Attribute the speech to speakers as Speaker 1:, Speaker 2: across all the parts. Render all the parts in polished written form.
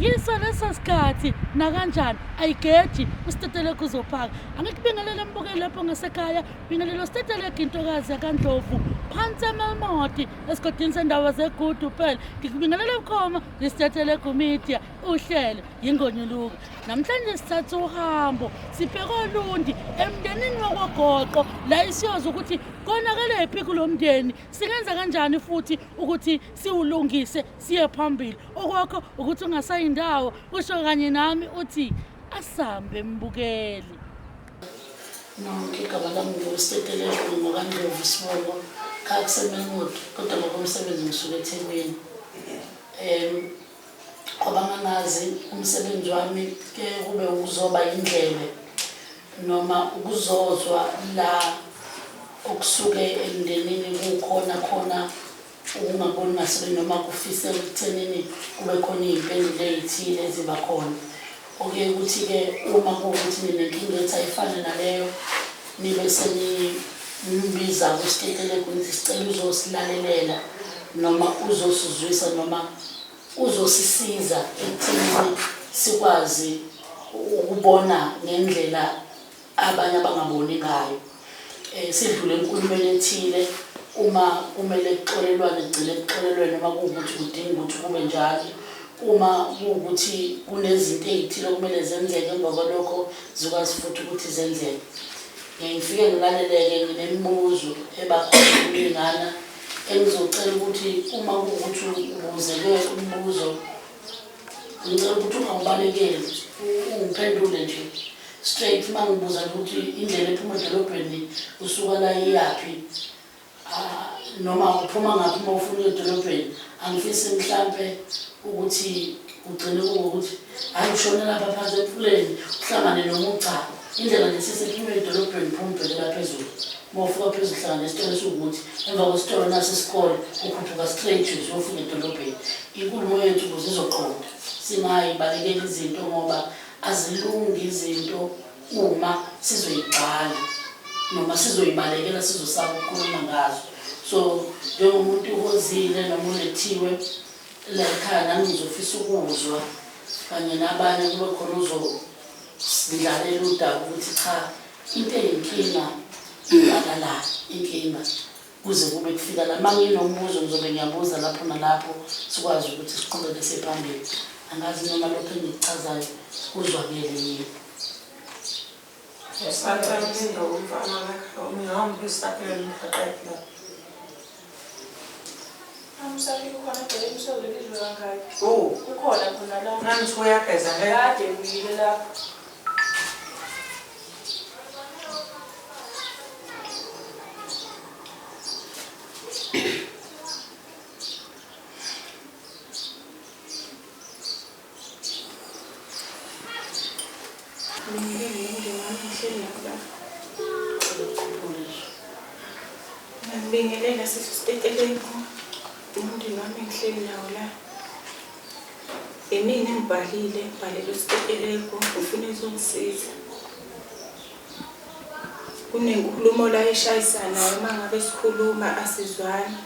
Speaker 1: Yiso leso sikhathi nakanjani ayigeji usitetelegu uzophaka. Angikubingelele mbukeli lapho ngasekhaya, bingelelo usitetelegu intokazi yakaNdlovu phansi eMelmoti esigodini sendawo zeGudu phela. Ngikubingelele bukhoma isitetelegu media uhlelo yingonyuluka. Namhlanje sithatha uhambo sibheke oLundi emndenini wakwaGoqo la isiyozwa ukuthi konakelephi kulo mndeni singenza kanjani futhi ukuthi siwulungise siye phambili. Okwakho ukuthi ungasayi ndawo usho kanye nami uthi asambe mbukeli. Nonke igama lami ngiwuStetelegu ngokaNdlovu isibongo khaya kuseMelmoth kodwa ngokomsebenzi ngisuke eThekwini. Um ngoba ngangazi umsebenzi wami ke kube ukuzoba indlebe noma ukuzozwa la okusuke emndenini kukhona khona ukungaboni ngasibili noma kufisela ekuthenini kube khona iy'mpendulo ey'thile eziba khona. Okuye kuthi-ke uma kuwukuthi ninenkinga ethi ayifane naleyo nibe senimbiza kwisitetelegu nithi sicela uzosilalelela noma uzosizwisa noma uzosisiza ekuthenini sikwazi ukubona ngendlela abanye abangaboni ngayo. Um sidlule enkulumeni ethile uma kumele kuxolelwane kugcine kuxolelwene uma kuwukuthi kudinga ukuthi kube njalo. Uma kuwukuthi kunezinto ey'thile okumele zenzeke emva kwalokho zikwazi futhi ukuthi zenzeke. Ngiye ngifike ngilaleleke nginemibuzo ebakhona eminingana engizocela ukuthi uma kuwukuthi ubuzeke umbuzo Ngicela ukuthi ungawubalekeli ungiphendule nje straight uma ngibuza nje ukuthi indlela ephuma edolobheni usuka la iyaphi ah, noma uphuma ngaphi uma ufuna ukuya edolobheni angifisi mhlampe ukuthi ugcine kungokuthi hhayi ushone lapha phansi emfuleni uhlangane nomugca indlela nje sisephume edolobheni phuma ubhekela phezulu uma ufika phezulu hlangana nesitolo esiwukuthi emva kwesitolo nasi isikole ukhuphuka straight nje uyofika edolobheni Inkulumo yethu ukuze izoqonda singayibalekeli izinto ngoba azilungi izinto uma sizoyigxala noma sizoyibalekela sizosaba ukukhuluma ngazo. So njengomuntu ozile noma ulethiwe la ekhaya nami ngizofisa ukuzwa kanye nabanye kube khona uzosindlalela udaba ukuthi cha into eyinkinga iqala la inkinga. Kuze kube kufika la uma nginombuzo ngizobe ngiyabuza lapho nalapho sikwazi ukuthi siqhubeke siye phambili. Angazi noma lokhu engikuchazayo kuzwakele yini.
Speaker 2: Usacela umsindo umfana wakhe ungihamba usacela umqaqeke la.
Speaker 3: Amsafika ukhona ebheke umsozwe lizwe kangaki.
Speaker 2: Oh,
Speaker 3: Ukhona khona la.
Speaker 2: ngangithi uyageza le.
Speaker 3: Kade uyile lapho. Ngibingelela sisi Stetelegu, umndeni wami ngihleli nawo la. Imina engibhalile, ngibhalele uStetelegu, ufuna ezongisiza. Kunenkulumo la eshayisanayo uma ngabe sikhuluma asizwani.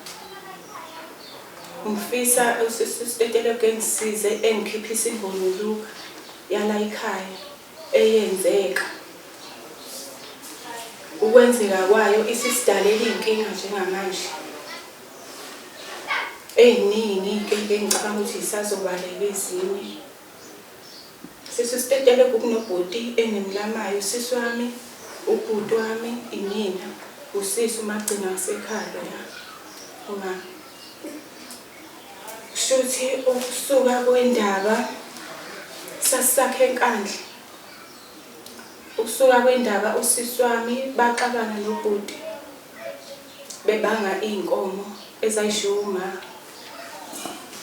Speaker 3: Ngifisa usisi uStetelegu engisize engikhiphise imbonuluka yala ekhaya eyenzeka. Ukwenzeka kwayo isisidalele iy'nkinga njengamanje. Ey'ningi iy'nkinga engicabanga ukuthi yisazobaleka ezinye. Sisi Stetelegu kunobhuti engimlamayo usisi wami, ubhuti wami, imina, usisi umagcina wasekhaya loya uma. Shuthi ukusuka kwendaba sasisakhe eNkandla. Ukusuka kwendaba usisi wami baxabana nobhuti bebanga iy'nkomo ezayishiwo uma.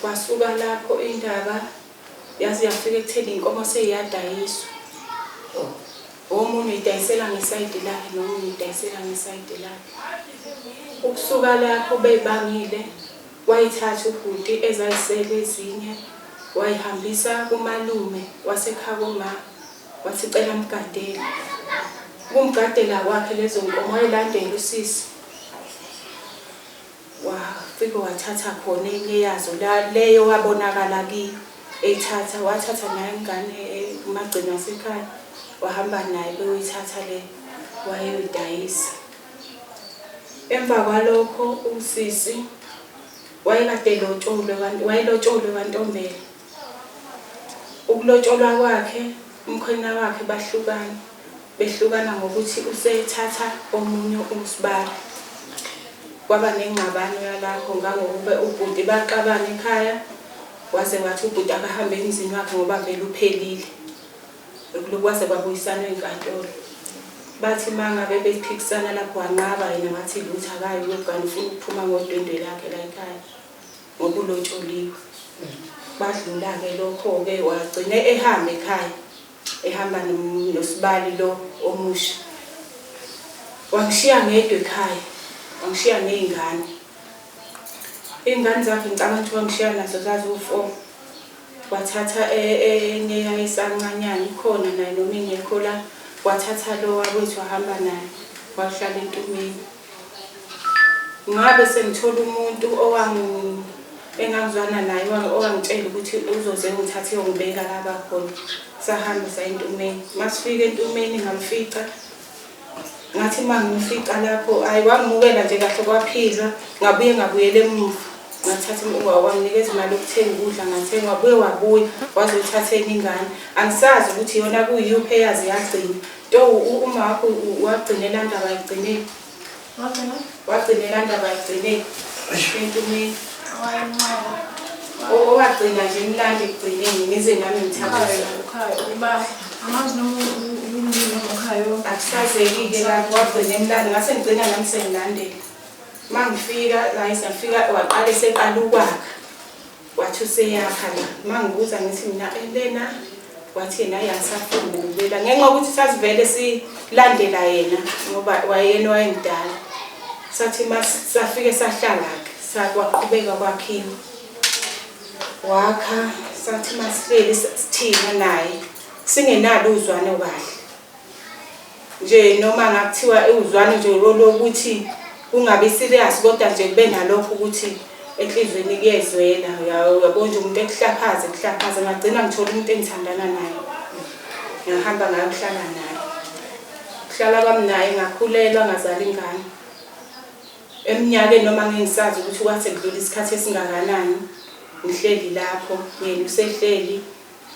Speaker 3: Kwasuka lapho indaba yaze yafika ekutheni iy'nkomo seyiyadayiswa. Omunye uyidayisela ngesayidi lakhe nomunye uyidayisela ngesayidi lakhe. Ukusuka lapho bebangile wayithatha ubhuti ezayisele ezinye wayihambisa kumalume wasekhakoma wathi cela amgadele. Ukumgadela kwakhe lezo nkomo wayilandela usisi. Wafike wathatha khona enye yazo la leyo wabonakala kiyo. Eyithatha wathatha naye ingane kumagcina wasekhaya wahamba naye beyoyithatha le wayeyoyidayisa. Emva kwalokho usisi wayekade elotsholwe wayelotsholwe kwaNtombela. Ukulotsholwa kwakhe umkhwenyana wakhe bahlukana, behlukana ngokuthi usethatha omunye usibali. Kwaba nengxabano yalapho ngangokuba ubhuti baxabana ekhaya waze wathi ubhuti akahambe emzini wakhe ngoba vele uphelile. Kulokhu kwase kwabuyisanwa enkantolo. Bathi uma ngabe bephikisana lapho wanqaba yena wathi lutho akayi kuyogana ufuna ukuphuma ngodwendwe lakhe la ekhaya ngoba ulotsholiwe. Badlula-ke lokho-ke wagcine ehamba ekhaya ehamba nosibali lo omusha. Wangishiya ngedwa ekhaya, wangishiya ney'ngane. Iy'ngane zakhe ngicabanga ukuthi wangishiya nazo zaziwu-four. Wathatha enye eyayisancanyana ikhona naye noma ingekho la, wathatha lo wakwethu wahamba naye wayohlala entumeni. Ngabe sengithola umuntu engangizwana naye owangitshela ukuthi uzoze ungithathe uyongibeka la abakhona. Sahamba saya entumeni. Masifika entumeni ngamfica Ngathi uma ngimfica lapho, hhayi wangimukela nje kahle kwaphilwa, ngabuye ngabuyela emuva. Ngathatha wanginikeza imali yokuthenga ukudla ngathenga, wabuye wabuya wazoyithatha enye ingane. Angisazi ukuthi iyona kuyiyuphi eyaze yagcina. To uma wakho wagcina elanda wayigcinile.
Speaker 4: Wagcina?
Speaker 3: Wagcina elanda wayigcinile. Entumeni.
Speaker 4: Wayenqaba.
Speaker 3: Owagcina nje emlando ekugcineni ngize nami ngithathe.
Speaker 4: Ukhaya uba angazi noma ulungile noma ukhaya.
Speaker 3: Akusazeki-ke lapho wagcina emlando ngase ngigcina nami sengilandela. Uma ngifika la safika waqala eseqala ukwakha. Wathi useyakha la. Uma ngibuza ngithi mina lena wathi yena hayi angisafuni ukubuyela ngenxa yokuthi sasivele silandela yena ngoba wayeyena owayemdala. Sathi safike sahlala-ke kwaqhubeka kwakhiwa. Wakha sathi masihleli sithina naye singenalo uzwano kahle. Nje noma ngakuthiwa uzwano nje lokuthi kungabi serious kodwa nje kube nalokho ukuthi enhlizweni kuyezwela uyabo nje umuntu ekuhlaphaze ekuhlaphaze ngagcina ngithola umuntu engithandana naye. Ngahamba ngayohlala naye. Ukuhlala kwami naye ngakhulelwa ngazala ingane. Eminyakeni noma ngingisazi ukuthi kwase kudlula isikhathi esingakanani ngihleli lapho yena usehleli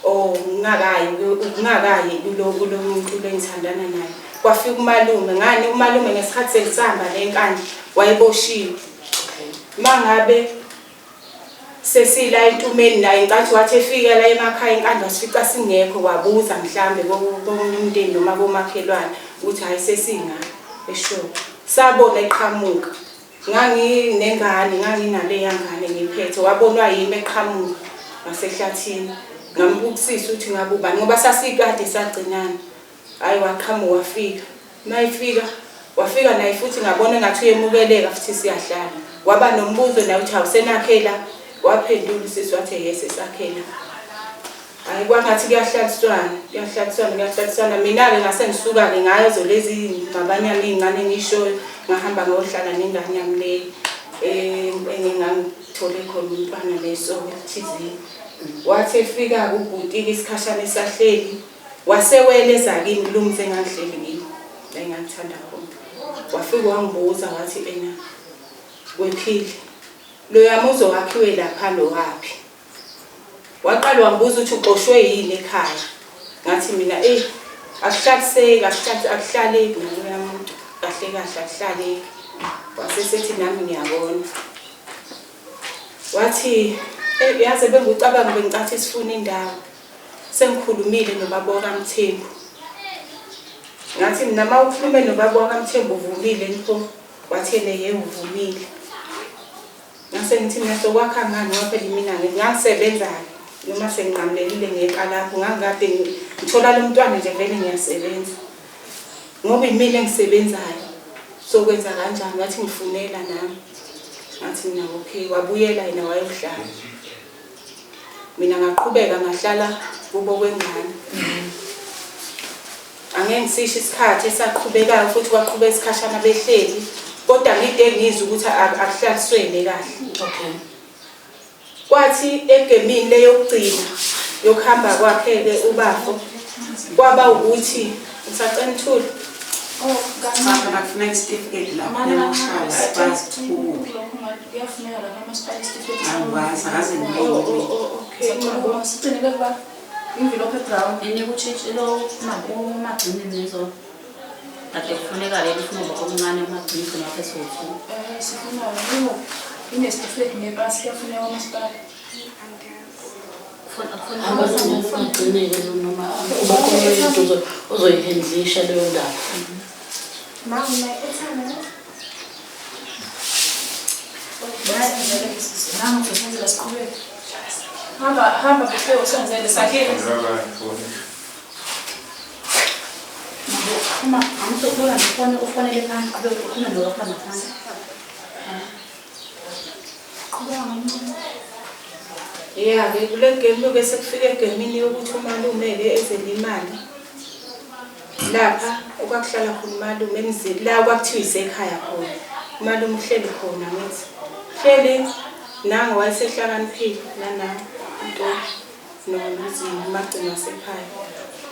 Speaker 3: or ngingakayi ngingakayi kulo kulo muntu lo engithandana naye. Kwafika umalume ngani umalume ngesikhathi sengisahamba le nkandla wayeboshiwe. Mangabe Sesila entumeni naye ngenkathi wathi efika la emakhaya eNkandla wasifica singekho wabuza mhlambe komunye umndeni noma komakhelwane ukuthi hhayi sesinga esho. Sabona eqhamuka. Nganginengane nganginaleya ngane ngiyiphethe wabonwa yimi eqhamuka ngasehlathini. Ngambukisisa ukuthi ngabe ubani ngoba sasikade sagcinana. Hhayi waqhamuka wafika. Mayefika wafika naye futhi ngabona engathi uyemukeleka futhi siyahlala. Waba nombuzo naye ukuthi awusenakhela waphendula usisi wathi yes esakhela. Hayi kwangathi kuyahlaliswana, kuyahlaliswana, kuyahlaliswana. Mina-ke ngase ngisuka-ke ngazo lezi ngxabanyana iy'ncane engiyishoyo ngahamba ngayohlala nengane yami le engangithole khona umntwana leso thizeni. Wathi efika-ke ubhuti-ke isikhashana esahleli Wasewela ezakini kulo muzi engangihleli kiwo, la engangithanda khona. Wafike wangibuza wathi ena wephile loya muzi owakhiwe lapha lowaphi? Waqala wangibuza ukuthi uxoshwe yini ekhaya. Ngathi mina eyi akuhlaliseki akuhlaleki naloya muntu kahle kahle akuhlaleki. Wasesethi nami ngiyabona. Wathi yaze bengucabanga bengicathi sifuna indawo. Sengikhulumile nobaba wakaMthembu. Ngathi mina uma ukhulume nobaba wakaMthembu uvumile pho? Wathi yena ye uvumile. Ngase ngithi mina sokwakha ngani ngoba phela imina ngangisebenza-ke noma senginqamulelile ngeqa lapho ngangikade ngithola lo mntwana nje vele ngiyasebenza ngoba imina engisebenzayo sokwenza kanjani wathi ngifunela nami ngathi mina okay wabuyela yena wayohlala Mina ngaqhubeka ngahlala kubo kwengane. Angeke ngisisho isikhathi esaqhubekayo futhi kwaqhubeka isikhashana behleli kodwa ngide ngizwe ukuthi akuhlaliswene kahle.
Speaker 2: Okay.
Speaker 3: Kwathi egemini leyokugcina Yokuhamba kwakhe-ke ubafo kwaba ukuthi ngisacela nithule.
Speaker 4: Oh,
Speaker 2: Cha, phela kufuneka isitifiketi lapho nemoshali sikwazi ukuthi ukuphi.
Speaker 4: Kuyafuneka lapha amasipala isitifiketi.
Speaker 2: Angikwazi, akaze
Speaker 3: Oh,
Speaker 2: ngibone
Speaker 3: oh,
Speaker 2: mina.
Speaker 3: oh, okay.
Speaker 4: Sicela sigcinile kuba imvilophi ebrown.
Speaker 5: Inika utshitshi lo umagcini nezo. Kade kufuneka leli ufuna uba omncane umagcini gcina wakhe siwu-two.
Speaker 4: Eh, sifuna yini? Inesitifiketi nepasi kuyafuneka umasipala.
Speaker 1: Hamba ungagcineke noma uba khona into ozoyihendlisha leyo ndaba.
Speaker 6: Mama, ethanda.
Speaker 4: Nangu uzosenzela siqhubeke. Hamba hamba bese usenzele sakhe.
Speaker 5: Uma angisokulola ngifone ufonele phansi qhubeke ukhulume lo wakhona phansi.
Speaker 4: Qhubeka ngomncane.
Speaker 3: Ya-ke kule gemu-ke sekufike egemini yokuthi umalume-ke ezele imali lapha okwakuhlala khona umalume emzini la kwakuthiwa isekhaya khona umalume uhleli khona ngithi hleli nangu wayesehlakaniphile nanangu uNtuli noNozini umagcini wasekhaya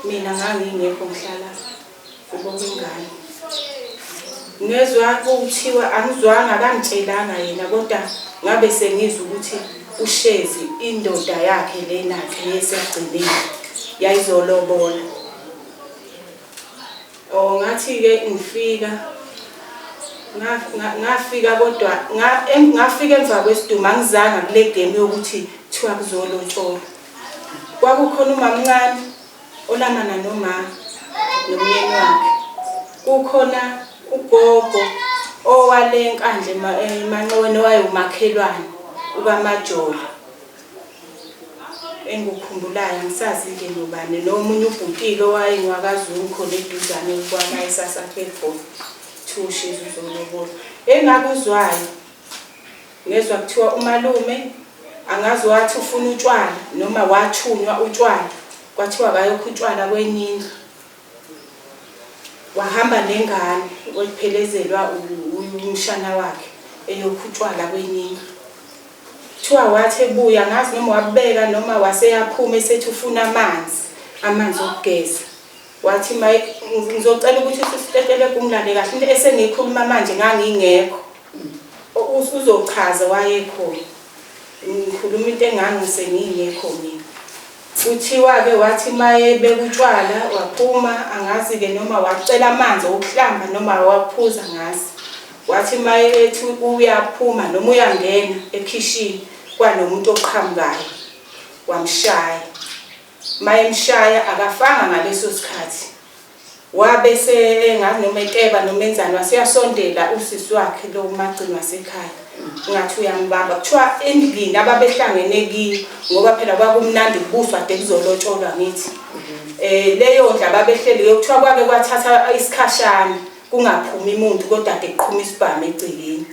Speaker 3: mina ngangingekho ngihlala kubo kwengane ngezwa kuthiwa angizwanga akangitshelanga yena kodwa ngabe sengizwa ukuthi uShezi indoda yakhe lena-ke yesegcinile yayizolobola. Oh ngathi-ke ngifika ngafika kodwa ngafika emva kwesidumbu angizanga kule game yokuthi kuthiwa kuzolotsholwa. Kwakukhona umamncane olamana noma nomyeni wakhe. Kukhona ugogo owale Nkandla eManxiweni owayewumakhelwane ukaMajola. Engikukhumbulayo angisazi-ke nobani nomunye ubhuti-ke owayengwakaZungu khona eduzane kwala esasakhe khona. Kuthiwa uShezi uzolobola. Engakuzwayo ngezwa kuthiwa umalume angazi wathi ufuna utshwala noma wathunywa utshwala kwathiwa akayokha utshwala kwenye indlu. Wahamba nengane wephelezelwa umshana wakhe eyokha utshwala kwenye indlu. Kuthiwa wathi ebuya angazi noma wabeka noma waseyaphuma esethi ufuna amanzi, amanzi okugeza. Wathi ngizocela ukuthi usitetelegu ungilande kahle into esengiyikhuluma manje ngangingekho. Uzochaza wayekhona. Ngikhuluma into engangisengingekho mina. Kuthiwa-ke wathi mayebeka utshwala waphuma angazi-ke noma wacela amanzi okuhlamba noma waphuza angazi. Wathi mayethi uyaphuma noma uyangena ekhishini kwanomuntu oqhamukayo wamshaya. Mayemshaya akafanga ngaleso sikhathi. Wabe engazi noma eteba noma enzani waseyasondela usisi wakhe lo umagcini wasekhaya. Ngathi uyambamba. Kuthiwa endlini ababehlangene kiyo ngoba phela kwakumnandi kubuswa de kuzolotsholwa ngithi. Leyo ndlu ababehleli kuyo kuthiwa kwake kwathatha isikhashana kungaphumi muntu kodwa de kuqhuma isibhamu egcekeni.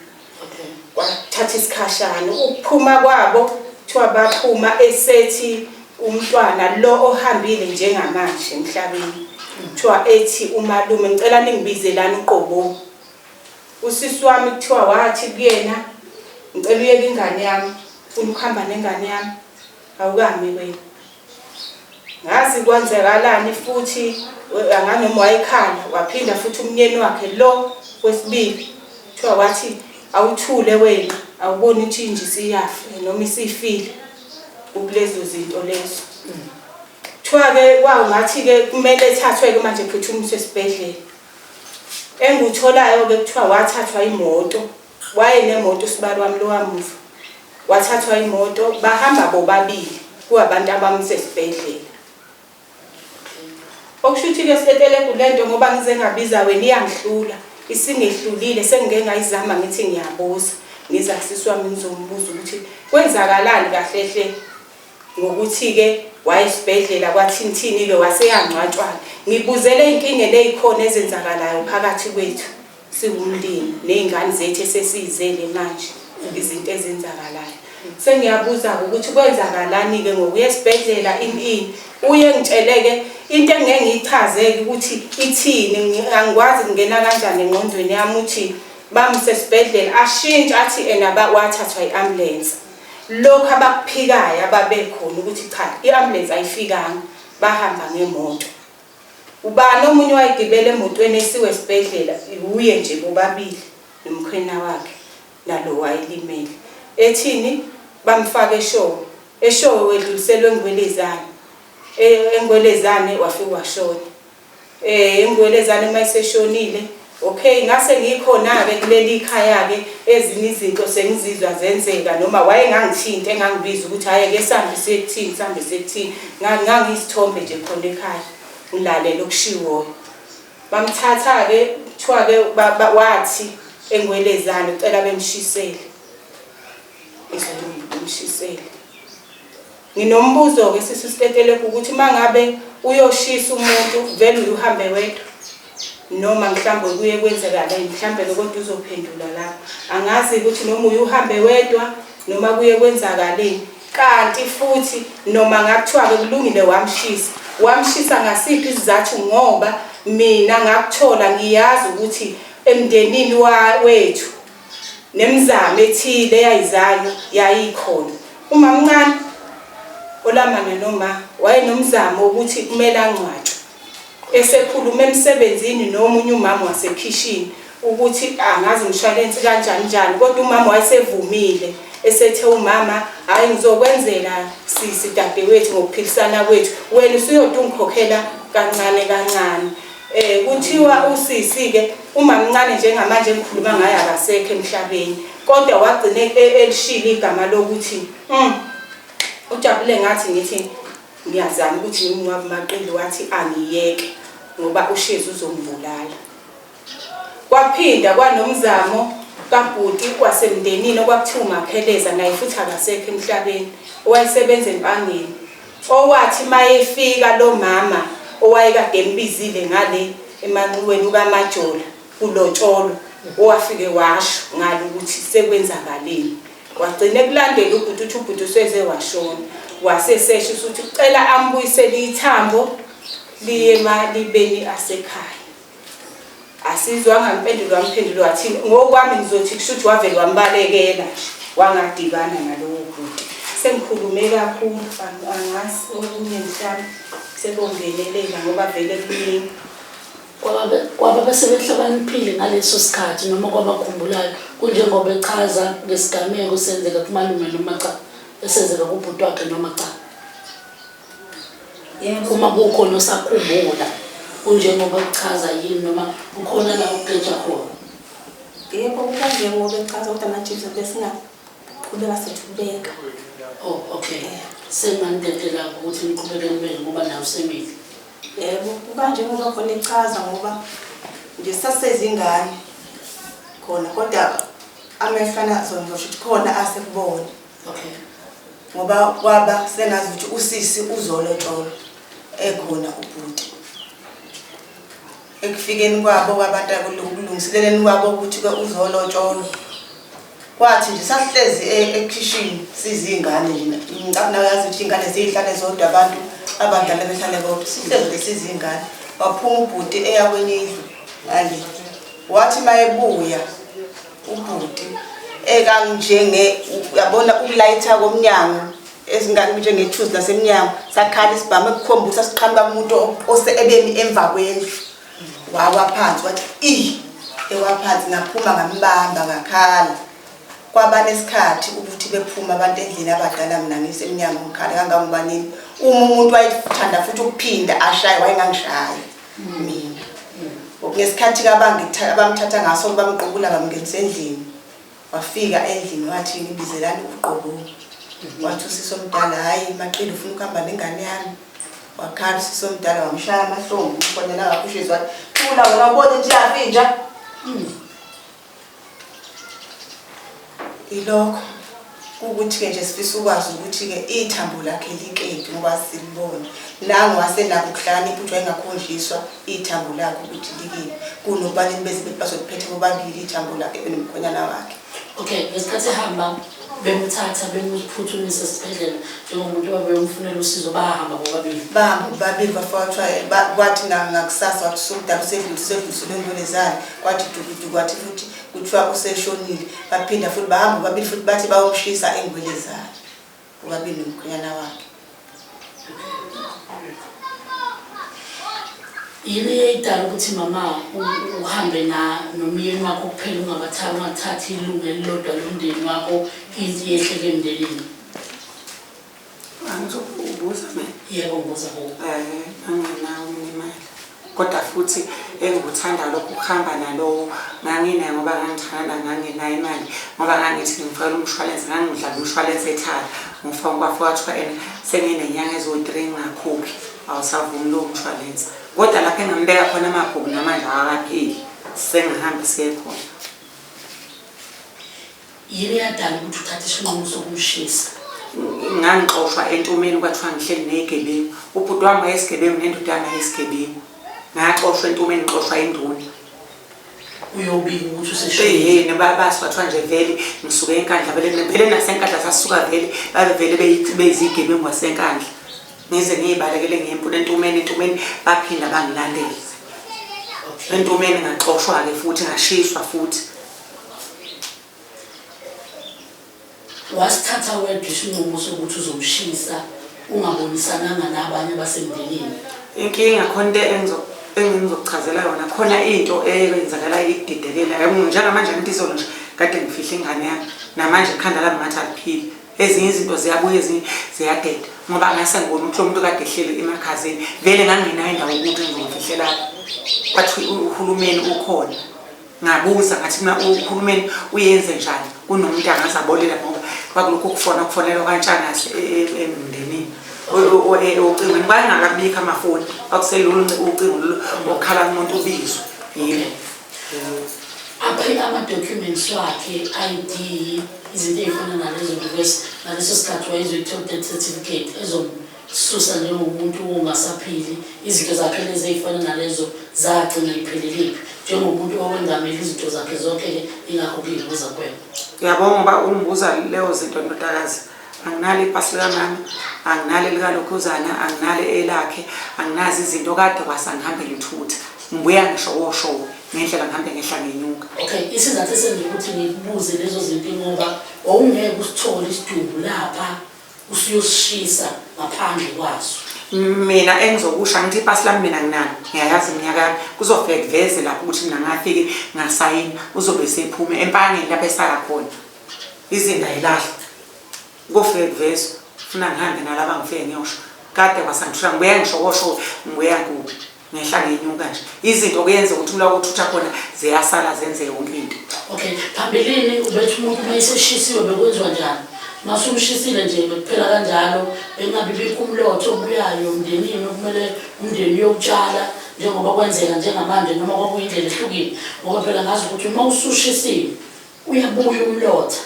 Speaker 3: Kwathatha isikhashana ukuphuma kwabo kuthiwa baphuma esethi umntwana lo ohambile njengamanje emhlabeni. Kuthiwa ethi umalume ngicela ningibizelani uqobo. Usisi wami kuthiwa wathi kuyena ngicela uyeke ingane yami, ufuna ukuhamba nengane yami, awukami wena. Ngazi kwenzekalani futhi anganoma wayekhala waphinda futhi umnyeni wakhe lo wesibili kuthiwa wathi awuthule wena awuboni ukuthi inja isiyafa noma isifile kukulezo zinto lezo. Kuthiwa-ke kwawungathi-ke kumele ethathwe-ke manje ephuthunyiswe esibhedlela. Engikutholayo-ke kuthiwa wathathwa imoto, wayenemoto usibali wami lo wamuva. Wathathwa imoto bahamba bobabili kuwabantu abamuse esibhedlela. Okusho ukuthi-ke Stetelegu le nto ngoba ngize ngabiza wena iyangihlula, isingehlulile sengike ngayizama ngithi ngiyabuza. Ngiza kusisi wami ngizombuza ukuthi kwenzakalani kahle hle ngokuthi-ke wayesibhedlela kwathini-thini-ke waseyangcwatshwa-ke. Ngibuzele ey'nkingeni ey'khona ezenzakalayo phakathi kwethu siwumndeni ney'ngane zethu esesiyizele manje izinto ezenzakalayo. Sengiyabuza-ke ukuthi kwenzakalani-ke ngokuya esibhedlela ini ini. Uye ngitsheleke into engeke ngiyichaze-ke ukuthi ithini, angikwazi kungena kanjani engqondweni yami ukuthi bamuse esibhedlela ashintshe athi ena wathathwa i-ambulensi. Lokhu abakuphikayo ababekhona ukuthi cha i-ambulance ayifikanga bahamba ngemoto. Ubani omunye owayegibele emotweni esiwe esibhedlela uye nje bobabili nomkhwena wakhe nalo wayelimele. Ethini bamfaka eshowe. Eshowe wedluliselwe eNgwelezane. ENgwelezane wafike washona. Eh ingwelezane uma iseshonile okay ngase ngikhona-ke kuleli khaya-ke ezinye izinto sengizizwa zenzeka noma wayengangithinti engangibiza ukuthi hhayi ke sihambe siye kuthini sihambe siye kuthini ngangiyisithombe nje khona ekhaya ngilalela okushiwoyo bamthatha-ke kuthiwa-ke wathi engwelezane ucela bemshisele isidumbu bemshisele Nginombuzo-ke sisi Stetelegu ukuthi uma ngabe uyoshisa umuntu vele uye uhambe wedwa noma mhlawumbe kuye kwenzekaleni mhlawumbe-ke kodwa uzophendula lapho. Angazi ukuthi noma uye uhambe wedwa noma kuye kwenzakaleni. Kanti futhi noma ngakuthiwa-ke kulungile wamshisa, wamshisa ngasiphi isizathu ngoba mina ngakuthola ngiyazi ukuthi emndenini wethu Nemizamo ethile eyayizanywa yayikhona. Umamncane olamana noma wayenomzamo wokuthi kumele angcwatshwe. Esekhuluma emsebenzini nomunye umama wasekhishini ukuthi angazi umshwalensi kanjani njani kodwa umama wayesevumile esethe umama hhayi ngizokwenzela sisi dadewethu ngokuphilisana kwethu wena usuyode ungikhokhela kancane kancane. Eh kuthiwa usisi ke umamncane njengamanje engikhuluma ngaye akasekho emhlabeni kodwa wagcine elishilo igama lokuthi ujabule ngathi ngithi ngiyazama ukuthi ngimngcwabe uMaqili wathi angiyeke ngoba uShezi uzongibulala. Kwaphinda kwanomzamo kabhuti wasemndenini okwakuthiwa uMakheleza naye futhi akasekho emhlabeni owayesebenza eMpangeni. Owathi mayefika lomama owayekade embizile ngale emanxiweni ukaMajola kulotsholwa owafike washo ngale ukuthi sekwenzakaleni. Wagcina ekulandela ubhuti uthi ubhuti useze washona. Wasesesho usuthi ucela ambuyisele ithambo liye emalibeni asekhaya. Asizwanga mpendulo wamphendulo wathini ngokwami ngizothi kushuthi wavele wambalekela nje wangadibana nalowo bhuti. Sengikhulume kakhulu angazi okunye mhlawumbe sekongenelela ngoba vele kuningi.
Speaker 1: Kwaba sebehlakaniphile ngaleso sikhathi noma kwabakhumbulayo kunjengoba echaza ngesigameko senzeka kumalume noma cha esenzeka kubhuti wakhe noma cha.
Speaker 6: Yebo.
Speaker 1: Uma kukhona osakhumbula kunjengoba kuchaza yini noma kukhona la ukugeja khona.
Speaker 6: Yebo, kukanjengoba echaza kodwa manje besingaqhubeka sithubeka.
Speaker 1: Oh, okay. Senganidedela ukuthi niqhubeke nibeke ngoba nawe usemile.
Speaker 2: Yebo, kukanjengoba khona echaza ngoba nje sasezingane khona kodwa amehlo anazo ngizosho ukuthi khona asekubona.
Speaker 1: Okay.
Speaker 2: Ngoba kwaba sengazi ukuthi usisi uzolotsholwa ekhona ubhuti. Ekufikeni kwabo kwabantu akulungiseleleni kwabo ukuthi ke uzolotsholwa. Kwathi nje sasihlezi ekhishini sizingane nje. Ngicabanga nawe yazi ukuthi ingane zihlale zodwa abantu abadala behlale bodwa. Sihlezi nje sizingane. Waphuma ubhuti eya kwenye indlu ngale. Wathi mayebuya ubhuti ekanjenge uyabona ukulayitha komnyango ezingane njengethuzi lasemnyango sakhala isibhamu ekukhomba ukuthi sasiqhamuka kumuntu ose ebemi emva kwendlu wawa phansi wathi i ewa phansi ngaphuma ngambamba ngakhala kwaba nesikhathi ukuthi bephuma abantu endlini abadala mina ngisemnyango ngikhala kangangoba nini uma umuntu wayethanda futhi ukuphinda ashaye wayengangishaya mina ngesikhathi abamthatha ngaso bamqukula bamngenisa endlini wafika endlini wathi ngibizelani uqobo wathi usisi omdala hhayi maqili ufuna ukuhamba nengane yami wakhala usisi omdala wamshaya amahlombe umkhonyana wakhushezi wathi thula wena ubone nje yafinja Ilokho ukuthi-ke nje sifisa ukwazi ukuthi-ke ithambo lakhe likephi ngoba silibona. Nangu wasenakho ukuhlakanipha ukuthi wayengakhonjiswa ithambo lakhe ukuthi likephi kunokuba nini beze bethi bazoliphetha bobabili ithambo lakhe benomkhwenyana wakhe.
Speaker 1: Okay, ngesikhathi ehamba bemthatha bemuphuthumisa esibhedlela njengomuntu babeyomfunela usizo bahamba bobabili.
Speaker 2: Bahamba bobabili bafika kwathiwa kwathi ngakusasa wathi usumdala usedluliselwe entolezane kwathi dukuduku wathi futhi kuthiwa useshonile baphinda futhi bahamba bobabili futhi bathi bayomshisa engwelezane. Bobabili nomkhwenyana wakhe.
Speaker 1: Yini eyayidala ukuthi mama uhambe na nomyeni wakho kuphela ungabathathi ungathathi ilungu elilodwa lomndeni wakho into yehleke emndenini?
Speaker 3: Angizokubuza mina.
Speaker 1: Yebo ngibuza kuwe.
Speaker 3: Eh, anginawo mina imali. Kodwa futhi engikuthanda lokhu ukuhamba nalowo nganginayo ngoba ngangithanda ngangenayo imali ngoba ngangithi ngimfakela umshwalense ngangidlala umshwalense ethala ngifaka kwafika kwathiwa ena senginenyanga eziwu-three ngingakhokhi awusavumi lowo mshwalense kodwa lapho engambeka khona amabhuku namanje awakapheli sengihambe siye khona.
Speaker 1: Yini eyadala ukuthi uthathe isinqumo sokumshisa?
Speaker 3: Ngangixoshwa entumeni kwathiwa ngihleli nezigebengu. Ubhuti wami wayesigebengu nendoda yami yayisigebengu. Ngaxoshwa entumeni ngixoshwa induna.
Speaker 1: Uyobika ukuthi useshonile.
Speaker 3: Ehhe basi kwathiwa nje vele ngisuke eNkandla vele vele naseNkandla sasuka vele babe vele beyizigebengu waseNkandla. Ngize ngiyibalekele ngempula entumeni entumeni baphinda bangilandela. Entumeni ngaxoshwa-ke futhi ngashiswa futhi.
Speaker 1: Wasithatha wedwa isinqumo sokuthi uzomshisa ungabonisananga nabanye abasemndenini.
Speaker 3: Inkinga khona into engizokuchazela yona khona into eyenzakala ikudidekela njengamanje ngithi izolo nje kade ngifihle ingane yami namanje ikhanda lami ngathi aliphili ezinye izinto ziyabuya ezinye ziyadeda ngoba ngase ngibona ukuthi lo muntu kade ehleli emakhazeni vele ngangenayo indawo ukuthi ngizomfihlelaphi kwathi uhulumeni ukhona Ngabuza ngathi mina uhulumeni uyenze njani kunomuntu angaze abolela ngoba kwakulokhu kufona kufonelwa kwaNtshangase e, e, emndenini ocingweni kwayengakabikho amafoni kwakuselula ucingo lolu okhala kumuntu ubizwe yini
Speaker 1: aphi ama-documents wakhe ID izinto ey'fana nalezo because ngaleso sikhathi wayezoyithola death certificate susa njengomuntu ongasaphili izinto zakhe lezi ey'fana nalezo zagcina ipheleliphi njengomuntu owengamele izinto zakhe zonke-ke ingakho kuyibuza kwena
Speaker 3: Uyabonga ngoba ungibuza leyo zinto ndodakazi. Anginalo ipasi likamama, anginalo elikalokhuzana, anginalo elakhe, anginazo izinto kade kwasa ngihambe ngithutha. Ngibuya ngishowoshowe ngendlela ngihambe ngehla ngenyuka.
Speaker 1: Okay, isizathu esenza ukuthi ngikubuze lezo zinto ingoba wawungeke usithole isidumbu lapha usuyosishisa ngaphandle kwaso.
Speaker 3: Mina engizokusho angithi ipasi lami mina nginalo ngiyayazi iminyaka yami kuzofike kuveze lapho ukuthi mina ngafike ngasayina uzobe sephume empangeni lapho esaya khona izinto ayilahlwa kofike kuvezwe funa ngihambe nalaba ngifike ngiyosho kade kwasangithula ngibuya ngishokosho ngibuya kuphi ngehla ngenyuka nje izinto kuyenza ukuthi ula uthutha khona ziyasala zenze yonke into.
Speaker 1: Okay, phambilini ubethi umuntu uma eseshisiwe bekwenziwa njani? Masumshisile nje bekuphela kanjalo, bengabi bikho umlotha obuyayo emndenini okumele umndeni uyowutshala njengoba kwenzeka njengamanje noma kwakuyindlela ehlukile ngoba phela ngazi ukuthi uma usushisiwe uyabuya umlotha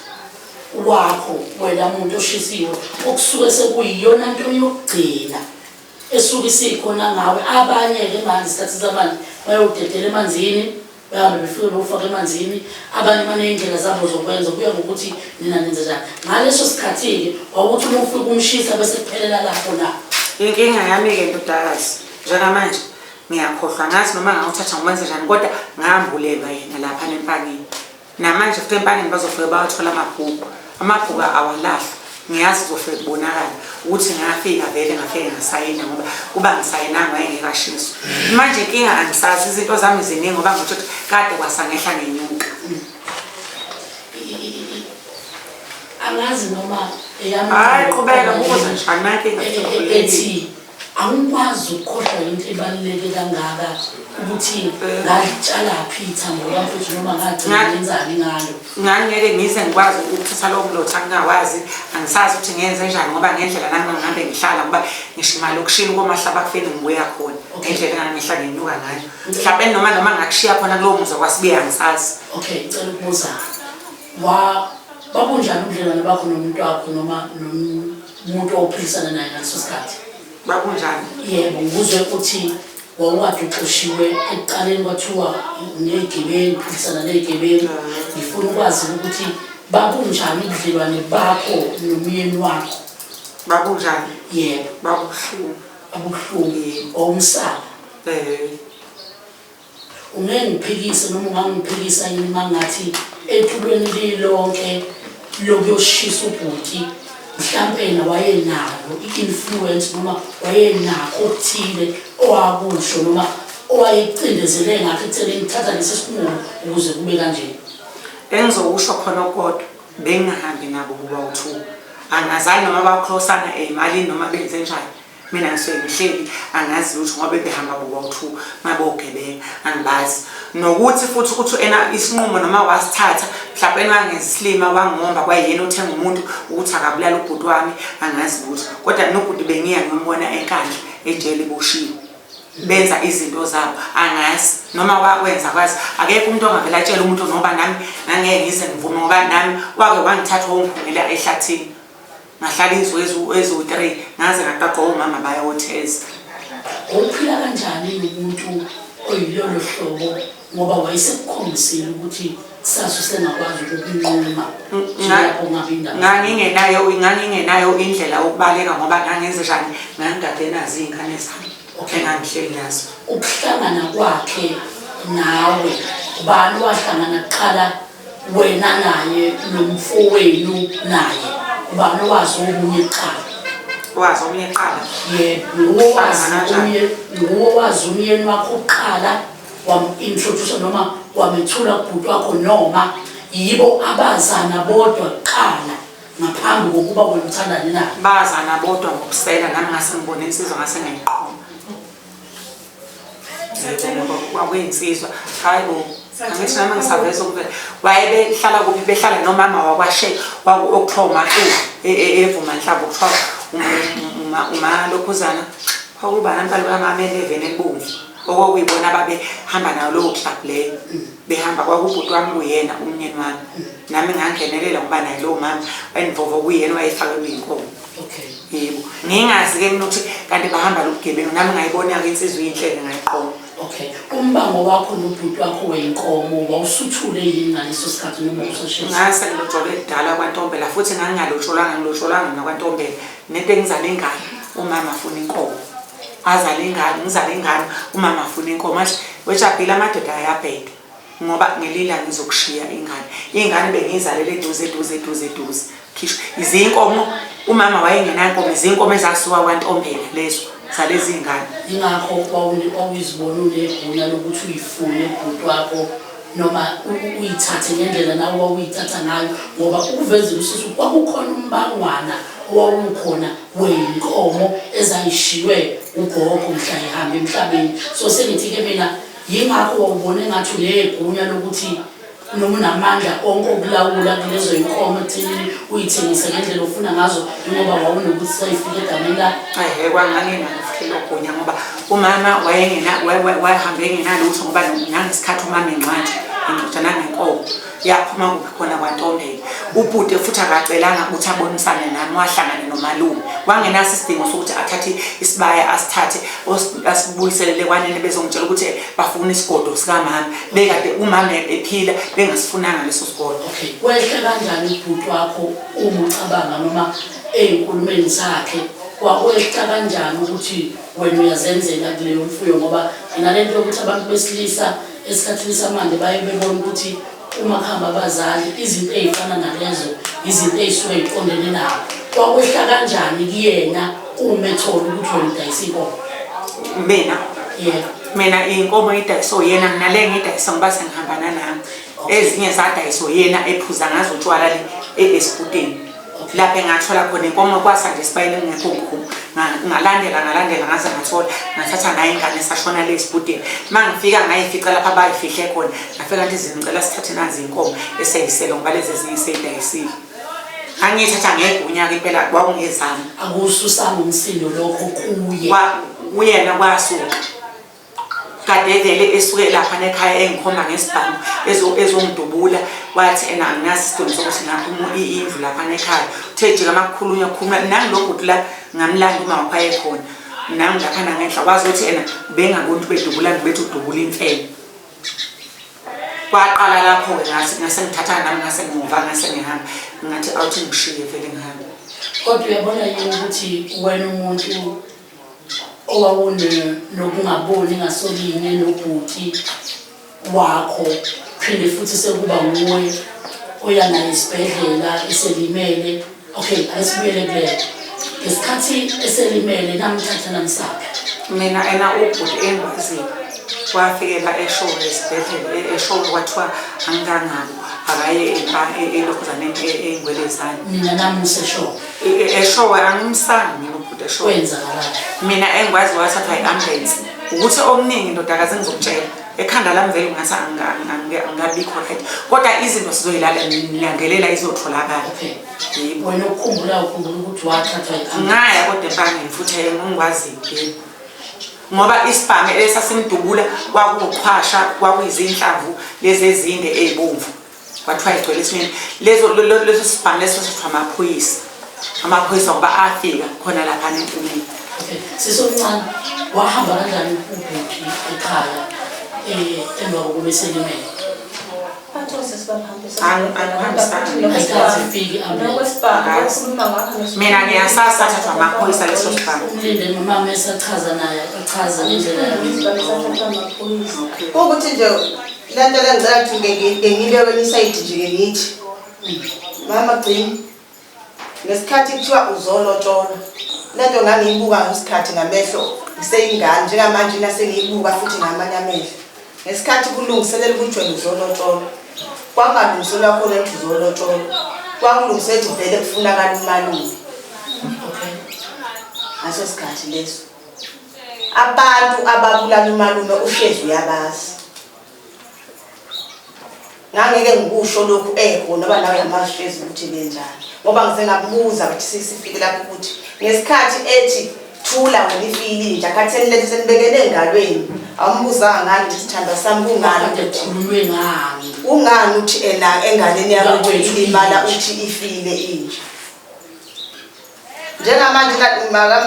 Speaker 1: wakho wena muntu oshisiwe okusuke sekuyiyona nto yokugcina esuke isikhona ngawe. Abanye-ke manje isikhathi samanje bayowudedela emanzini, bahambe befike bewufake emanzini. Abanye baney'ndlela zabo zokwenza, kuya ngokuthi nina nenze njani. Ngaleso sikhathi-ke wawuthi uma ufika umshisa bese kuphelela lapho na?
Speaker 3: Inkinga yami-ke ndodakazi njengamanje ngiyakhohlwa ngazi noma ngawuthatha ngokwenze njani kodwa ngambulelwa yena lapha nempangeni. Namanje futhi empangeni bazofike bawathola amabhuku. Amabhuku awalahlwa. Ngiyazi kuzofike kubonakala ukuthi ngafika vele ngafike ngasayina ngoba kuba ngisayinanga wayengeke ashiswe. Manje inkinga angisazi izinto zami ziningi ngoba ngisho ukuthi kade kwasangehla ngenyuka.
Speaker 1: Angazi noma eyami
Speaker 3: Hayi qhubeka buza nje anginankinga.
Speaker 1: Ethi Angikwazi ukukhohlwa yinto ebaluleke kangaka ukuthi ngalitshalaphi ithambo lamfethu noma ngagcina ngenzani ngalo.
Speaker 3: Ngangeke ngize ngikwazi ukuthatha lowo mlotha ngingawazi, angisazi ukuthi ngenze njani ngoba ngendlela nami ngihambe ngihlala ngoba ngisho emalokishini komahlabakufeni ngibuya khona ngendlela engangihla ngenyuka ngayo. Mhlawumbe noma noma ngakushiya khona kulowo muzi wakwaSibiya angisazi.
Speaker 1: Okay, ngicela ukubuza. Wa babunjani ubudlelwane bakho nomuntu wakho noma nomuntu owuphilisana naye ngaleso sikhathi?
Speaker 3: Babunjani?
Speaker 1: Yebo, ngikuzwe uthi wawukade uxoshiwe ekuqaleni kwathiwa ney'gebengu, uphilisana ney'gebengu. Ngifuna ukwazi ukuthi babunjani ubudlelwane bakho nomyeni wakho?
Speaker 3: Babunjani?
Speaker 1: Yebo.
Speaker 3: Babuhlungu.
Speaker 1: Babuhlungu, wawumsaba?
Speaker 3: Eh.
Speaker 1: Ungeke ngiphikise noma ungangiphikisa yini uma ngathi etulweni lilonke lokuyoshisa ubhuti Mhlampe yena wayenayo i-influence noma wayenakho okuthile owakusho noma owayecindezele ngakho ekutheni ngithatha lesi sinqumo ukuze kube kanje.
Speaker 3: Engizokusho khona kodwa bengingahambi nabo kuba u-two. Angazani noma bacrossana ey'malini noma benze njani. Mina ngisuke ngihleli angazi lutho ngoba bebehamba bobawu-two mabogebenga angibazi. Nokuthi futhi ukuthi ena isinqumo noma wasithatha mhlawumbe wangenza isilima wangomba kwayena othenga umuntu ukuthi akabulala ubhuti wami angazi lutho. Kodwa nobhuti bengiya ngiyombona eNkandla ejele eboshiwe. Benza izinto zabo angazi noma wakwenza kwazi akekho umuntu ongavele atshele umuntu ngoba nami ngangeke ngize ngivume ngoba nami wake wangithatha wongiphumela ehlathini. Ngahlala insuku eziwu-3 ngaze ngaqaqwa omama bayotheza.
Speaker 1: Wawuphila kanjani nomuntu oyilolo hlobo ngoba wayesekukhombisile ukuthi kusasa usengakwazi ukukunquma njengalapho kungabe indaba.
Speaker 3: Ngangingenayo ngangingenayo indlela yokubaleka ngoba ngangenze njani ngangikade nazi iy'ngane zami engangihleli nazo.
Speaker 1: Ukuhlangana kwakhe nawe ubani wahlangana kuqala Wena naye nomfowenu naye ubani owazi omunye kuqala?
Speaker 3: Wazi omunye kuqala?
Speaker 1: Yebo, nguwe owazi omunye, nguwe owazi umyeni wakho kuqala wam-introduce noma wamethula kubhuti wakho noma yibo abazana bodwa kuqala ngaphambi kokuba wena uthandane naye?
Speaker 3: Bazana bodwa ngokusela nami ngase ngibone insizwa ngase ngiyiqoma. Kwakuyinsizwa hayi bo angithi nami ngisaveza ukuvela wayebehlala kuphi behlala nomama wakwashe okuthiwa umaxuku evuma nhlaba okuthiwa umalokhuzana kwakuba nantwana kamama eleveni elibomvu okwakuyibona ababehamba nayo lowo club leyo behamba kwakubhuti wami kuyena umnyeni wami nami ngangenelela ngoba naye lowo mama wayenvovo kuyena wayefakelwe inkomo.
Speaker 1: Okay.
Speaker 3: Yebo. Ngingazi ke mina ukuthi kanti bahamba lobugebengu nami ngayibona ke insizwa iyinhleke ngayiqoma.
Speaker 1: Okay. Umbango wakho nobhuti wakho wenkomo wawusuthule yini ngaleso sikhathi noma usashisa?
Speaker 3: Ngase ngilotshole kudala kwaNtombela futhi ngangingalotsholwanga ngilotsholwanga mina kwaNtombela. Nento engizale ingane umama afuna inkomo. Azale ingane ngizale ingane umama afuna inkomo. Athi wejabhile amadoda ayabheda. Ngoba ngelila ngizokushiya ingane. Ingane bengiyizalele eduze eduze eduze eduze. Khishwa izinkomo umama wayengenankomo izinkomo ezasuka kwaNtombela lezo zalezi ngane.
Speaker 1: Ingakho wawuzibona unegunya lokuthi uyifune ubhuti wakho noma uyithathe ngendlela nawe wawuyithatha ngayo ngoba ukuvezela usisi kwakukhona umbangwana owawukhona weyinkomo ezayishiywe ugogo mhla ehamba emhlabeni. So sengithi-ke mina Yingakho wawubona engathi unegunya lokuthi noma unamandla onke okulawula kulezo yinkomo ekuthenini uyithengise ngendlela ofuna ngazo njengoba wawunokuthi sayifika egameni lakho.
Speaker 3: Ehe, kwanganginalo gunya ngoba umama wayengena wayehambe engenalutho ngoba nangesikhathi umama engcwatshwa engcwatshwa nangenkomo yaphuma kuphi khona kwantombela ubhuti futhi akacelanga ukuthi abonisane nami wahlangana nomalume wangenaso isidingo sokuthi athathe isibaya asithathe asibuyiselele kwanene bezongitshela ukuthi bafuna isigodo sikamama bekade umama ephila bengasifunanga leso sigodo.
Speaker 1: Okay, kwehle kanjani ubhuti wakho uma ucabanga noma ey'nkulumeni zakhe kwakwehla kanjani ukuthi wena uyazenzela kuleyo mfuyo ngoba nginalento yokuthi abantu besilisa esikhathini samanje baye bebona ukuthi uma kuhamba abazali izinto ey'fana nalezo izinto ey'suke y'qondene nabo kwakwehla kanjani kuyena uma ethola ukuthi wena udayisa inkomo?
Speaker 3: Mina
Speaker 1: yebo
Speaker 3: mina inkomo idayiswa uyena mina le ngidayisa ngoba sengihambana nami ezinye zadayiswa uyena ephuza ngazo utshwala le esibhudeni lapho engathola khona inkomo kwasa nje esibayeni kungekho nkomo ngalandela ngalandela ngaze ngathola ngathatha nayo ingane sashona le esibhudeni uma ngifika ngayifica lapha abayifihle khona ngafika ngathi zingicela sithathe nazi inkomo eseyisele ngoba lezi ezinye seyidayisile ngangiyithatha ngegunya-ke impela kwakungezami
Speaker 1: akuwususanga umsindo lokho kuye
Speaker 3: kuyena kwasuka Kade vele esuke lapha nekhaya engikhomba ngesibhamu ezongidubula wathi ena anginaso isidingo sokuthi ngakho indlu lapha nekhaya. Uthe jika makukhulunywa kukhulunywa nangilo bhuti la ngamlanda uma wakho ayekhona nami lapha nangenhla wazi ukuthi ena bengaboni ukuthi bedubulana bethi udubula imfene. Kwaqala lapho-ke ngase ngase ngithatha nami ngase ngimuva ngase ngihamba ngathi awuthi ngishiye vele ngihambe.
Speaker 1: Kodwa uyabona yini ukuthi wena umuntu owawunokungaboni ngasolinye nobhuti wakho phinde futhi sekuba nguwe oya naye esibhedlela eselimele Okay, ake sibuyele kuleyo. Ngesikhathi eselimele namthatha namsaphi.
Speaker 3: Mina ena ubhuti engiwaziyo wafikela eshowe esibhedlela eshowe kwathiwa angikangabo akaye elokhuzaneni ey'ngwelezane.
Speaker 1: Nina namuseshowe.
Speaker 3: Eshowe angimsanga mina ubhuti eshowe.
Speaker 1: Kwenzakalani?
Speaker 3: Mina engikwazi wathathwa i-ambulance ukuthi okuningi ndodakazi engizokutshela ekhanda lami vele ngathi angikabikho right kodwa izinto sizoyilandelela izotholakala.
Speaker 1: Okay.
Speaker 3: Yebo.
Speaker 1: Wena ukukhumbula ukhumbula ukuthi wathathwa i-ambulance.
Speaker 3: Ngaya kodwa empangeni futhi engikwaziyo yebo. Ngoba isibhamu esasimdubula kwakuqhwasha kwakuyizinhlamvu lezi ezinde ezibomvu. Kwathiwa igcwele esimeni lezo leso sibhamu leso sithiwa amaphoyisa. Amaphoyisa ngoba afika khona lapha entumeni.
Speaker 1: Okay. Sisi omncane wahamba kanjani ubhuti ekhaya emva kokuba eselimele?
Speaker 3: Mina ngiyasazi sathathwa amaphoyisa leso sibhamu.
Speaker 1: Umlinde nomama esachaza naye achaze ngendlela yakhe.
Speaker 2: Kuwukuthi nje le nto le ngicela ukuthi ngibe kwenye isayidi nje ke ngithi mama gcina ngesikhathi kuthiwa uzolotsholwa le nto ngangiyibuka ngesikhathi ngamehlo ngiseyingane njengamanje nasengiyibuka futhi ngamanye amehlo ngesikhathi kulungiselela ukuthi wena uzolotsholwa kwakungalungiselwa khona ukuthi uzolotsholwa kwakulungiselwa ukuthi vele kufunakala umalume
Speaker 1: Okay.
Speaker 2: ngaso sikhathi leso abantu ababulala umalume ushezi uyabazi ngangeke ngikusho lokhu ekhona ngoba nawe uyamazi ushezi ukuthi benjani ngoba ngize ngakubuza ukuthi sisifike lapho ukuthi ngesikhathi ethi thula wena ifile inja khathi senilethe senibekele engalweni awumbuzanga ngani ukuthi sithandwa sami kungani
Speaker 1: Kade kukhulunywe ngani?
Speaker 2: kungani uthi ena enganeni yakho uthi ilimala uthi ifile inja njengamanje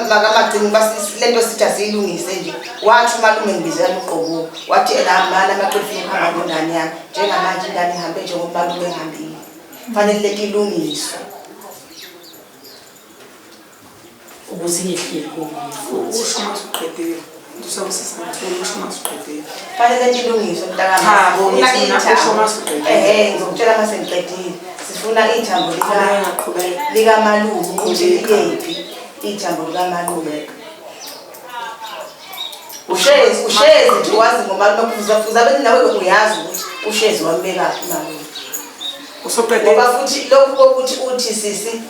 Speaker 2: makamagcini lento sithi asiyilungise nje wathi umalume ngibizela uqobo wathi ena mana amaqiniso ukuhamba nengane yami njengamanje ingane ihambe njengoba umalume ehambile fanele lento ilungiswe
Speaker 1: Ukuze ingehleli komunye futhi.
Speaker 3: Usho uma usuqedile. Usawusisa ngithole usho uma usuqedile.
Speaker 2: Fanele lento ilungiswe
Speaker 3: Cha, bo, ngithi mina usho uma usuqedile.
Speaker 2: Ehhe ngizokutshela uma sengiqedile sifuna ithambo
Speaker 3: Qhubeka, qhubeka.
Speaker 2: likamalume ukuthi
Speaker 3: Qhubeka.
Speaker 2: liyephi ithambo likamalume ushezi ushezi nje wazi ngomalume kufuza fuza bethi nawe uyazi ukuthi ushezi wambekaphi umalume
Speaker 3: Usuqedile.
Speaker 2: ngoba futhi lokhu kokuthi uthi sisi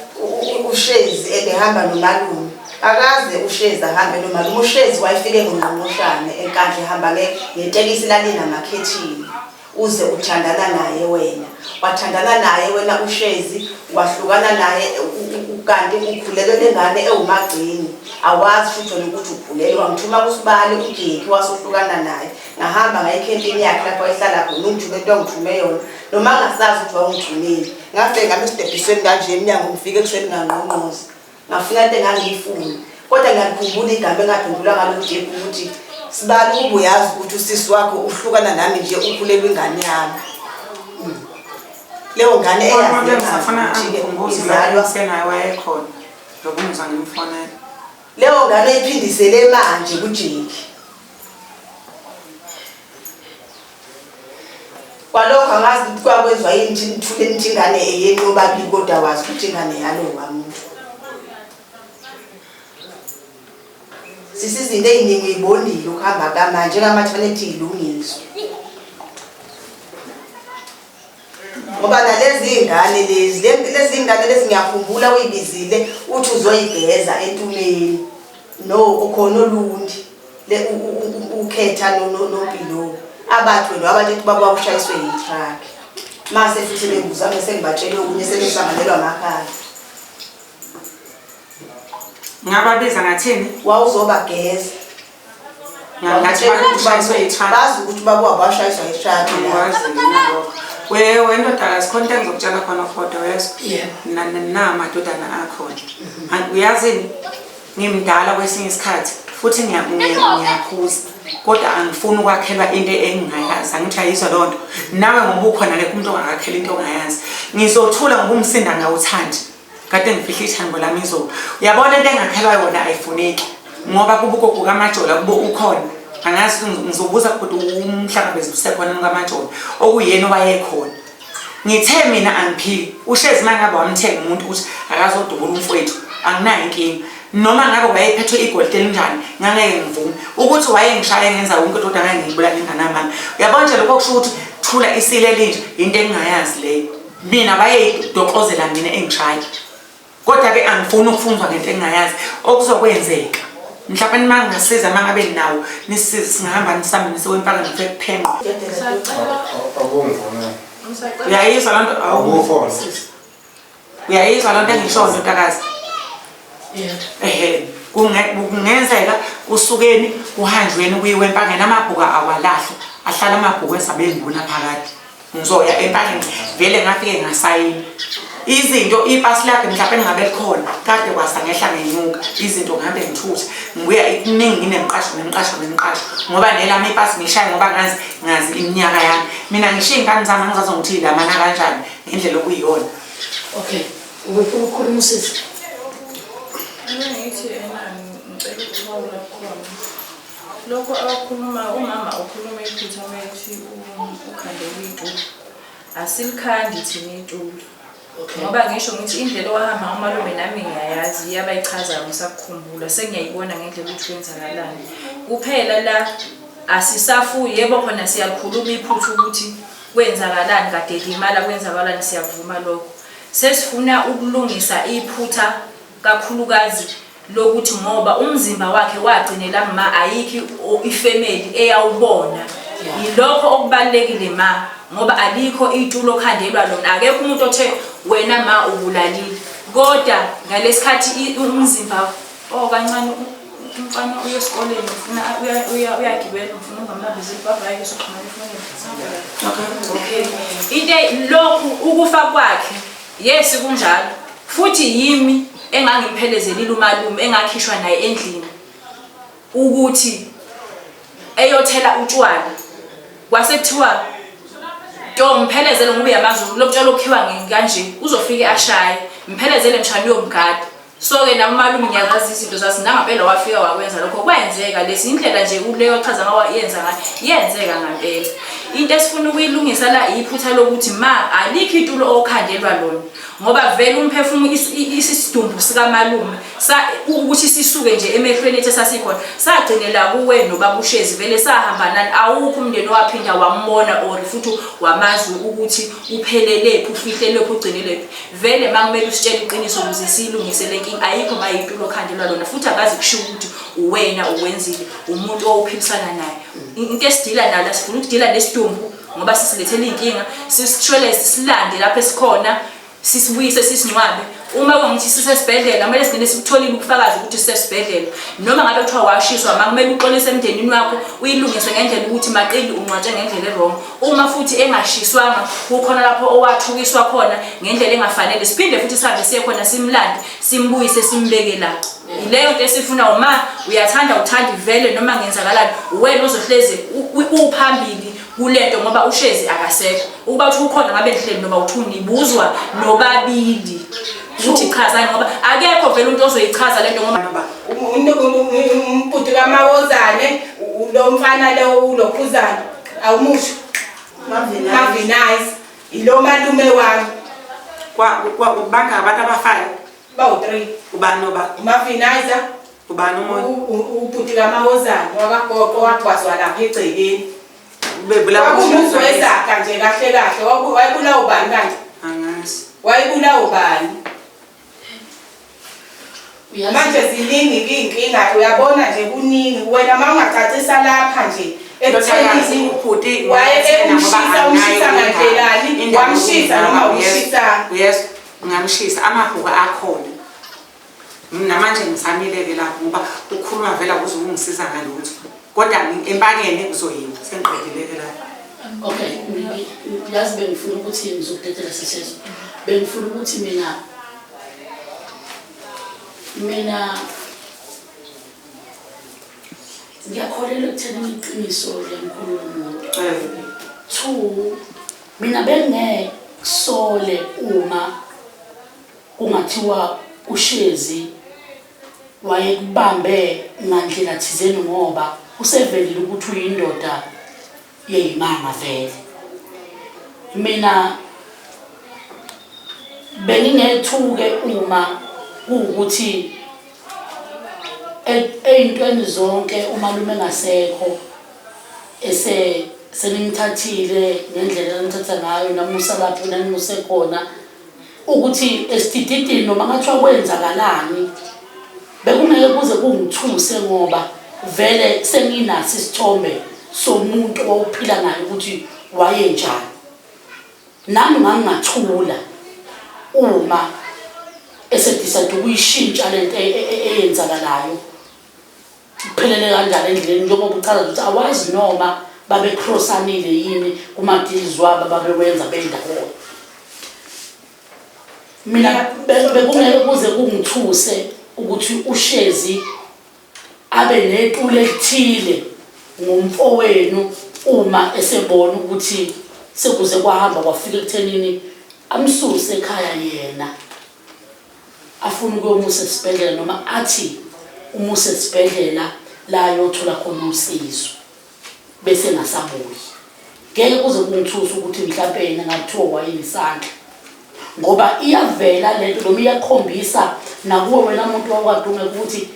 Speaker 2: ushezi ebehamba nomalume akaze ushezi ahambe nomalume ushezi wayefike ngongqongqoshane enkandla ehamba ngetekisi lalinamakhethini uze uthandana naye wena wathandana naye wena ushezi wahlukana naye kanti ukhulelwe lengane ewumagcini awazi futhi wena ukuthi ukhulelwe wangithuma kusibali ujeki wasuhlukana naye ngahamba ngaye ekhempini yakhe lapho wayehlala khona ungithume into angithume yona noma ngasazi ukuthi wawungithumile ngafike ngami esidebhisweni kanje emnyango ngifike ekuseni ngangqongqoza ngafuna into engangiyifuna kodwa ngiyakhumbula igama engaphendula ngalo uJeku ukuthi sibali ukuba uyazi ukuthi usisi wakho uhlukana nami nje ukhulelwe ingane yami leyo ngane
Speaker 3: eyazizalwa senaye wayekhona lokumuzwa ngimfonela
Speaker 2: leyo ngane iphindisele manje kuJeki kwalokho angazi ukuthi kwakwenziwa yini ukuthi nithule nithi ingane eyenu yobabili kodwa wazi ukuthi ingane yalowa muntu sisi izinto ey'ningi uyibonile ukuhamba kamanje njengamanje fanele ukuthi ilungiswe ngoba nalezi iy'ngane lezi lezi iy'ngane lezi ngiyakhumbula uyibizile uthi uzoyigeza entumeni no ukhona olundi le ukhetha nompilo abathi wena wabathi ukuthi baba ushayiswe yi-truck mase futhi bengibuza mase sengibatshele okunye sebesanganelwa amakhaya
Speaker 3: Ngababiza ngathini?
Speaker 2: Wawuzobageza.
Speaker 3: Ngathi ushayiswe yi-truck.
Speaker 2: Bazi ukuthi ubaba wabo washayiswa yi-truck.
Speaker 3: Ngikwazi mina lokho. We wendodakazi khona into engizokutshela khona kodwa uyezwa?
Speaker 1: Yebo.
Speaker 3: Namadodana akhona. Uyazini? Ngimdala kwesinye isikhathi futhi ngiyaphuza kodwa angifuni ukwakhelwa into engingayazi angithi ayizwa loo nto nawe ngoba ukhona lekho umuntu ongakakhela into ongayazi ngizothula ngoba umsinda ngawuthandi kade ngifihla ithambo lami izolo uyabona into engakhelwa yona ayifuneki ngoba kuba ugogo kamajola kube ukhona angazi ngizobuza kodwa umhlangabezi usekhona kamajola okuyena owayekhona.
Speaker 7: Ngithe mina angiphiki uShezi mangabe wamthenga umuntu ukuthi akazodubula umfowethu anginayo inkinga noma ngabe wayephethwe igolide elinjani ngangeke ngivume ukuthi wayengishaya ngenza wonke kodwa ngeke ngiyibulale ingane yamama uyabona nje lokho kusho ukuthi thula isile elinje into engingayazi leyo mina wayeyidokozela mina engishaya Kodwa-ke angifuni ukufunzwa ngento engingayazi okuzokwenzeka. Mhlawumbe uma ngingasiza uma ngabe ninawo nisisize singahamba nisambe nisiwempaka ngifike kuphenqo. Uyayizwa loo nto? Awufone. Uyayizwa loo nto engishoyo ndodakazi? Ehhe kungenzeka kusukeni kuhanjweni kuyiwe empangeni amabhuku awalahlwa ahlala amabhuku esabenguna phakade. Ngizoya empangeni vele ngafike ngasayina izinto ipasi lakhe mhlawumbe engabe likhona kade kwasa ngehla ngenyuka izinto ngihambe ngithutha ngibuya kuningi nginemqasho nemqasho nemqasho ngoba nelami ipasi ngishaye ngoba ngazi ngazi iminyaka yami mina ngishiye iy'ngane zami angizazi ngokuthi lamana kanjani ngendlela okuyiyona.
Speaker 1: Okay, ubufuna ukukhuluma usisi?
Speaker 4: Mina ngithi ena ngicela ukuphawula khona. Lokho akukhuluma umama ukhuluma iphutha uma ethi ukhandela itulo. Asilikhandi thina itulo. Ngoba ngisho ngithi indlela owahamba umalume nami ngiyayazi iyabayichazayo ngisakukhumbula sengiyayibona ngendlela ukuthi kwenzakalani. Kuphela la asisafuyi yebo khona siyalikhuluma iphutha ukuthi kwenzakalani kade limala kwenzakalani siyakuvuma lokho. Sesifuna ukulungisa iphutha kakhulukazi lokuthi ngoba umzimba wakhe wagcinela ma ayikho ifamily eyawubona yilokho okubalulekile ma ngoba alikho itulo okhandelwa lona akekho umuntu othe wena ma ubulalile kodwa ngalesikhathi umzimba oh kancane umfana uye esikoleni ufuna uyagibela ufuna ungamabizeli bye bye soxhumana efonini okay into lokhu ukufa kwakhe Yes kunjalo. Futhi yimi engangimphelezelile umalume engakhishwa naye endlini ukuthi eyothela utshwala. Kwase kuthiwa to mphelezele ngoba uyamazi lobutshwala okhiwa kanje uzofike ashaye. Mphelezele mshana uyomgada. So ke nami umalume ngiyazazi izinto zazi nangampela wafika wakwenza lokho kwenzeka lesi indlela nje uleyo achaza ngayo yenza ngayo yenzeka ngampela into esifuna ukuyilungisa la iphutha lokuthi ma alikho itulo okhandelwa lona ngoba vele umphefumulo isidumbu sikamalume ukuthi sisuke nje emehlweni ethu esasikhona sagcinela kuwe nobabushezi vele sahamba nani awukho umndeni owaphinda wambona or futhi wamazi ukuthi uphelelephi ufihlelephi ugcinelephi Vele ma kumele usitshele iqiniso ukuze siyilungise le nkinga ayikho ma yitulo okhandelwa lona futhi akazi kushiwo ukuthi uwena uwenzile umuntu owuphilisana naye into esidila nayo la sifuna ukudila nesidumbu ngoba sisilethela iy'nkinga sisithwele sisilande lapho esikhona sisibuyise sisingcwabe uma kungukuthi sisesibhedlela kumele sigcine sikutholile ubufakazi ukuthi sisesibhedlela noma ngabe kuthiwa washiswa ma kumele uxolise emndenini wakho uyilungise ngendlela ukuthi maqili ungcwatshe ngendlela erong Uma futhi engashiswanga kukhona lapho owathukiswa khona ngendlela engafanele siphinde futhi sihambe siye khona simlande simbuyise simbeke la. Yileyo nto esifuna uma uyathanda uthandi vele noma ngenzakalani uwena ozohlezi uphambili kulento ngoba uShezi akasekho. Ukuba uthi ukhona ngabe nihleli noba uthi nibuzwa nobabili ukuthi chazani ngoba akekho vele umuntu ozoyichaza lento ngoba
Speaker 3: umbhuti kamawozane lo mfana lo ulokhuzana Awumusho. Mavinice. Ilo malume wami.
Speaker 7: Kwa kwa banga abantu abafayo.
Speaker 3: Bawu 3.
Speaker 7: Ubani noba?
Speaker 3: Umavinizer.
Speaker 7: Ubani omunye?
Speaker 3: Ubhuti kaMawozane wakagoqo wagwazwa lapha egcekeni.
Speaker 7: Bebulawa
Speaker 3: Kwakuwumuzi wezaga nje kahle kahle. Wayebulawa ubani kanti?
Speaker 7: Angazi.
Speaker 3: Wayebulawa ubani? Manje ziningi iy'nkinga uyabona nje kuningi wena uma ungacacisa lapha nje ekuthenini
Speaker 7: ubhuti
Speaker 3: waye umshisa umshisa ngandlelani wamshisa noma umshisa
Speaker 7: yes ngamshisa amabhuku akhona namanje ngisamile-ke lapho ngoba ukhuluma vele akuze ukungisiza ngalutho kodwa empakeni kuzoyiwa sengiqedile-ke lapho
Speaker 1: okay yazi bengifuna ukuthi ngizokudedela sisezo bengifuna ukuthi mina mina ngiyakholelwa ekutheni iqiniso liyamkhulula umuntu eh. two mina bengingesole uma kungathiwa ushezi wayekubambe ngandlela thizeni ngoba usevelile ukuthi uyindoda yeyimanga vele mina Bengingethuke uma kuwukuthi ey'ntweni zonke umalume engasekho ese senimthathile ngendlela enimthatha ngayo namusa lapho nanimuse khona ukuthi esidididini noma ngathiwa kwenzakalani bekungeke kuze kungithuse ngoba vele senginaso isithombe somuntu owawuphila naye ukuthi wayenjani. Nami ngangingathula uma esedecide ukuyishintsha lento eyenzakalayo kuphelele kanjalo endleleni njengoba uchaza ukuthi awazi noma babecrossanile yini kuma-deals wabo ababewenza bendawonye. Mina bekungeke kuze kungithuse ukuthi uShezi abe netulo elithile ngomfowenu uma esebona ukuthi sekuze kwahamba kwafika ekuthenini amsuse ekhaya yena afuna ukuyomusa esibhedlela noma athi umusa esibhedlela la ayothola khona usizo bese engasabuyi. Ngeke kuze kungithuse ukuthi mhlampe yena ngathiwa wayenesandla ngoba iyavela lento noma iyakhombisa nakuwe wena muntu wakwadunge ukuthi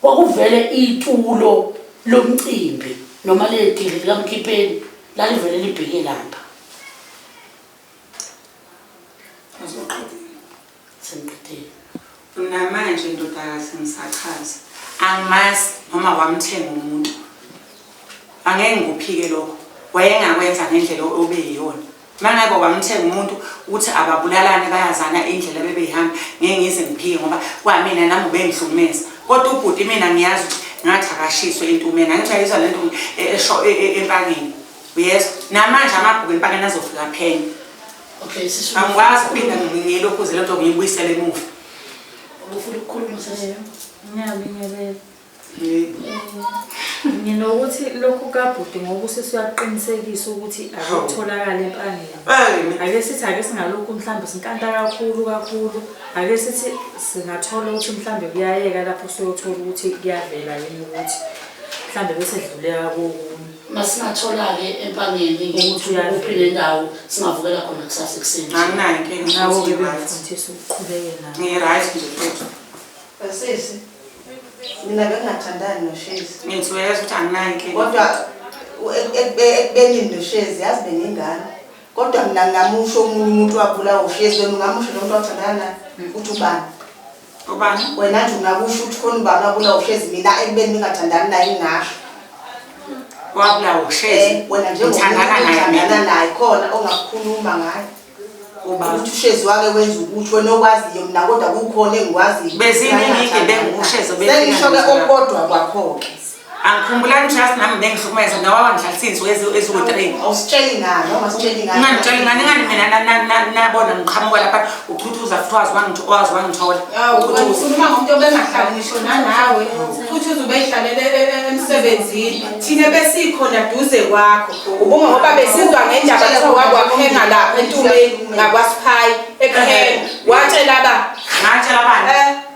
Speaker 1: kwakuvele itulo lomcimbi noma ledili likamkhipheni lalivele libheke lapha.
Speaker 7: Uzoqedile.
Speaker 1: Sengiqedile.
Speaker 7: Namanje ndodakazi ngisachaza. Angimazi noma wamthenga umuntu. Angeke ngikuphike lokho. Wayengakwenza ngendlela obeyiyona. Mangabe wamthenga umuntu ukuthi ababulalane bayazana indlela bebeyihamba ngeke ngize ngiphike ngoba kwamina nami ubengihlukumeza. Kodwa ubhuti mina ngiyazi ukuthi ngathi akashiswe entumeni. Angithi uyayizwa lento esho empangeni. Uyezwa? Namanje amabhuku empangeni azofika aphenya.
Speaker 1: Okay, sisi.
Speaker 7: Angikwazi ukuphinda ngilokhuze lento ngiyibuyisele emuva.
Speaker 1: Ubufuna ukukhuluma sisi?
Speaker 4: Ngiyabingelela. Nginokuthi lokhu kabhuti ngoba usisi uyaqinisekisa ukuthi akutholakala empangeni. Ake sithi ake singalokhu mhlawumbe sinkanta kakhulu kakhulu. Ake sithi singathola ukuthi mhlawumbe kuyayeka lapho siyothola ukuthi kuyavela yini ukuthi mhlawumbe bese dluleka kokunye.
Speaker 1: Masingathola-ke empangeni ukuthi kuphi nendawo singavukela khona kusasa ekuseni.
Speaker 7: Anginayo inkinga.
Speaker 4: Nawo-ke bengifundisa ukuqhubeke nawo.
Speaker 7: Ngi-right nje futhi.
Speaker 2: Sisi, mina bengingathandani noShezi.
Speaker 7: Ngithi uyazi ukuthi anginayo inkinga.
Speaker 2: Kodwa ekubeni noShezi yazi bengingane. Kodwa mina ngingamusho omunye umuntu wabulawa uShezi wena ungamusho lo muntu wathandana naye uthi ubani?
Speaker 7: Ubani?
Speaker 2: Wena nje ungakusho ukuthi khona ubani wabulawa uShezi mina ekubeni ngingathandani naye ngingasho.
Speaker 7: Wabulawa uShezi.
Speaker 2: Eh, wena njengomuntu
Speaker 7: Ngithandana naye
Speaker 2: othandana
Speaker 7: mina.
Speaker 2: naye khona ongakukhuluma ngaye.
Speaker 7: Ubani?
Speaker 2: Ukuthi uShezi wake wenza ukuthi wena okwaziyo mina kodwa kukhona engikwaziyo.
Speaker 7: Beziningi igebengu uShezi obefika
Speaker 2: Sengisho-ke
Speaker 7: nazo.
Speaker 2: okukodwa kwakho-ke.
Speaker 7: Angikhumbulani ukuthi yazi nami bengihlukumeza nawe wangidlalisa iy'nsuku eziwu-three.
Speaker 2: Awusitsheli ngani, awungasitsheli ngani.
Speaker 7: Ungangitsheli ngani ingani mina nabona ngiqhamuka lapha uchuthuza futhi wazi wazi wangithola.
Speaker 3: Awu,
Speaker 7: Uchuthuza.
Speaker 3: ukhuluma ngomuntu obengahlali ngisho nanawe. Uchuthuza ubeyihlalele emsebenzini. Thina besikhona duze kwakho. Ubunga ngoba besizwa ngendaba kuthiwa wakwaphenga lapha entumeni ngakwaSiphayi ephenga. Watshela ba
Speaker 7: Ngatshela bani?
Speaker 3: Eh,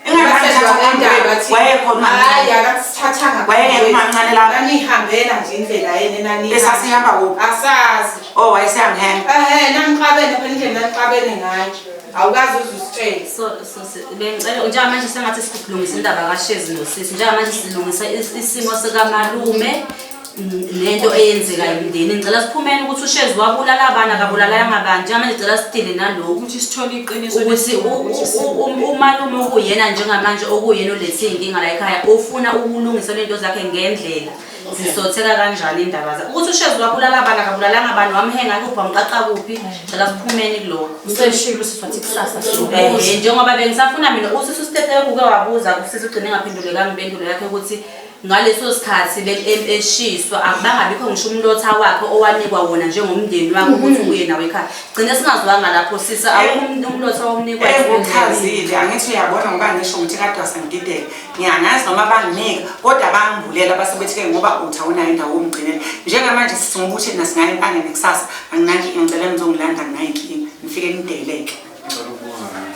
Speaker 7: Wayekhona
Speaker 3: Hayi akasithathanga.
Speaker 7: Wayengekho umancane lapho.
Speaker 3: Nanihambela nje indlela yena nani.
Speaker 7: Esasihamba kuphi?
Speaker 3: Asazi.
Speaker 7: Oh wayeseyangihenga.
Speaker 3: Ehhe nanixabene phela indlela nanixabene ngayo. Awukazi uze usitshele.
Speaker 5: So bengicela njengamanje sengathi silungisa indaba kaShezi nosisi. Njengamanje silungisa isimo sikamalume nento eyenzeka emndenini. Ngicela siphumeni ukuthi uShezi wabulala abani akabulalanga abani. Njengamanje ngicela sidile nalokhu.
Speaker 4: Ukuthi sithole iqiniso
Speaker 5: Ukuthi
Speaker 4: ukuthi
Speaker 5: umalume okuyena njengamanje okuyena olethe iy'nkinga la ekhaya ufuna ukulungisa lento zakhe ngendlela. Zisotheka kanjani indaba zakhe. Ukuthi uShezi wabulala abani akabulalanga abani wamhenga kuphi wamqaqa kuphi. Ngicela siphumeni kulokho.
Speaker 4: Useshilo usisi wathi kusasa
Speaker 5: Eh, njengoba bengisafuna mina usisi usithethe kuke wabuza usisi ugcine engaphendulekanga impendulo yakhe ukuthi ngaleso sikhathi eshiswa akubangabikho ngisho umlotha wakhe owanikwa wona njengomndeni wakhe ukuthi ubuye nawe ekhaya. Gcine singazwanga lapho sisi awukho umlotha owawunikwa
Speaker 7: Enguchazile angithi uyabona ngoba ngisho ngithi kade wasengidideka. Ngiyangazi noma banginika kodwa bangibulela base bethi-ke ngoba uthi awunayo indawo yomgcinela. Njengamanje sithi ngoba uthi thina singaya empangeni kusasa anginankinga ngicela nizongilanda anginayo inkinga nifike nideleke.
Speaker 8: Ngicela ukubuza mina.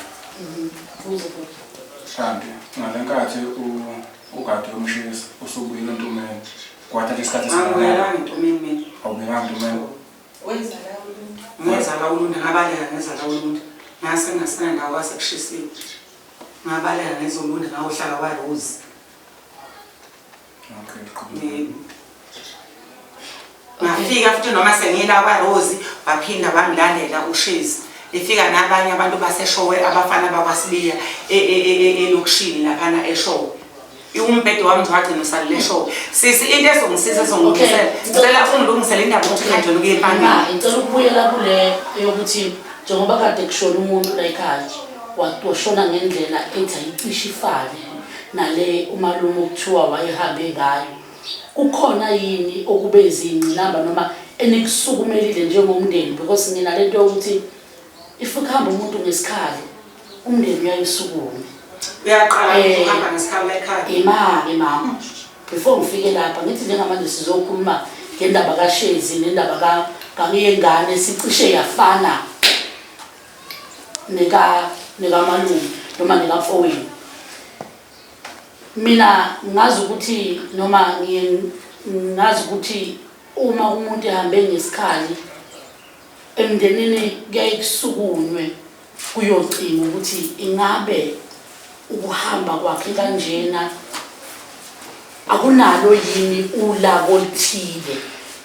Speaker 8: Kanti ngale nkathi ukade uyomshisa usubuyile entumeni kwathatha isikhathi esingakanani?
Speaker 7: Angibuyelanga entumeni mina.
Speaker 8: Awubuyelanga entumeni?
Speaker 3: Wenza la uluntu.
Speaker 7: Ngeza la uluntu ngabaleka ngeza la uluntu. Ngase ngingasenandawo kwase kushisiwe. Ngabaleka ngezolunda ngayohlala kwaRose.
Speaker 8: Okay, qhubeka.
Speaker 7: Yebo. Ngafika futhi noma sengila kwaRose waphinda wangilandela uShezi. Efika nabanye abantu baseShowe abafana bakwaSibiya elokishini laphana eShowe. Umbhede wami nje wagcina usalele eShowe. Sisi into ezongisiza ezongilungisela. Ngicela ungilungisele indaba yokuthi ngajwayele ukuya empangeni.
Speaker 1: Ma, ngicela ukubuyela kule eyokuthi njengoba kade kushona umuntu la ekhaya washona ngendlela ethi ayicishe ifane nale umalume okuthiwa wayehambe ngayo. Kukhona yini okube izingqinamba noma enikusukumelile njengomndeni because nginale nto yokuthi if kuhamba umuntu ngesikhali umndeni uyaye usukume.
Speaker 7: Uyaqala
Speaker 1: Eh,
Speaker 7: ukuhamba ngesikhali la ekhaya.
Speaker 1: Imali mama. Before ngifike lapha ngithi njengamanje sizokhuluma ngendaba kaShezi nendaba ka kangiyengane sicishe yafana neka nekamalume noma nekamfowenu. Mina ngazi ukuthi noma ngiye ngazi ukuthi uma umuntu ehambe ngesikhali emndenini kuyaye kusukunywe kuyocinga ukuthi ingabe ukuhamba kwakhe kanjena akunalo yini ulaka oluthile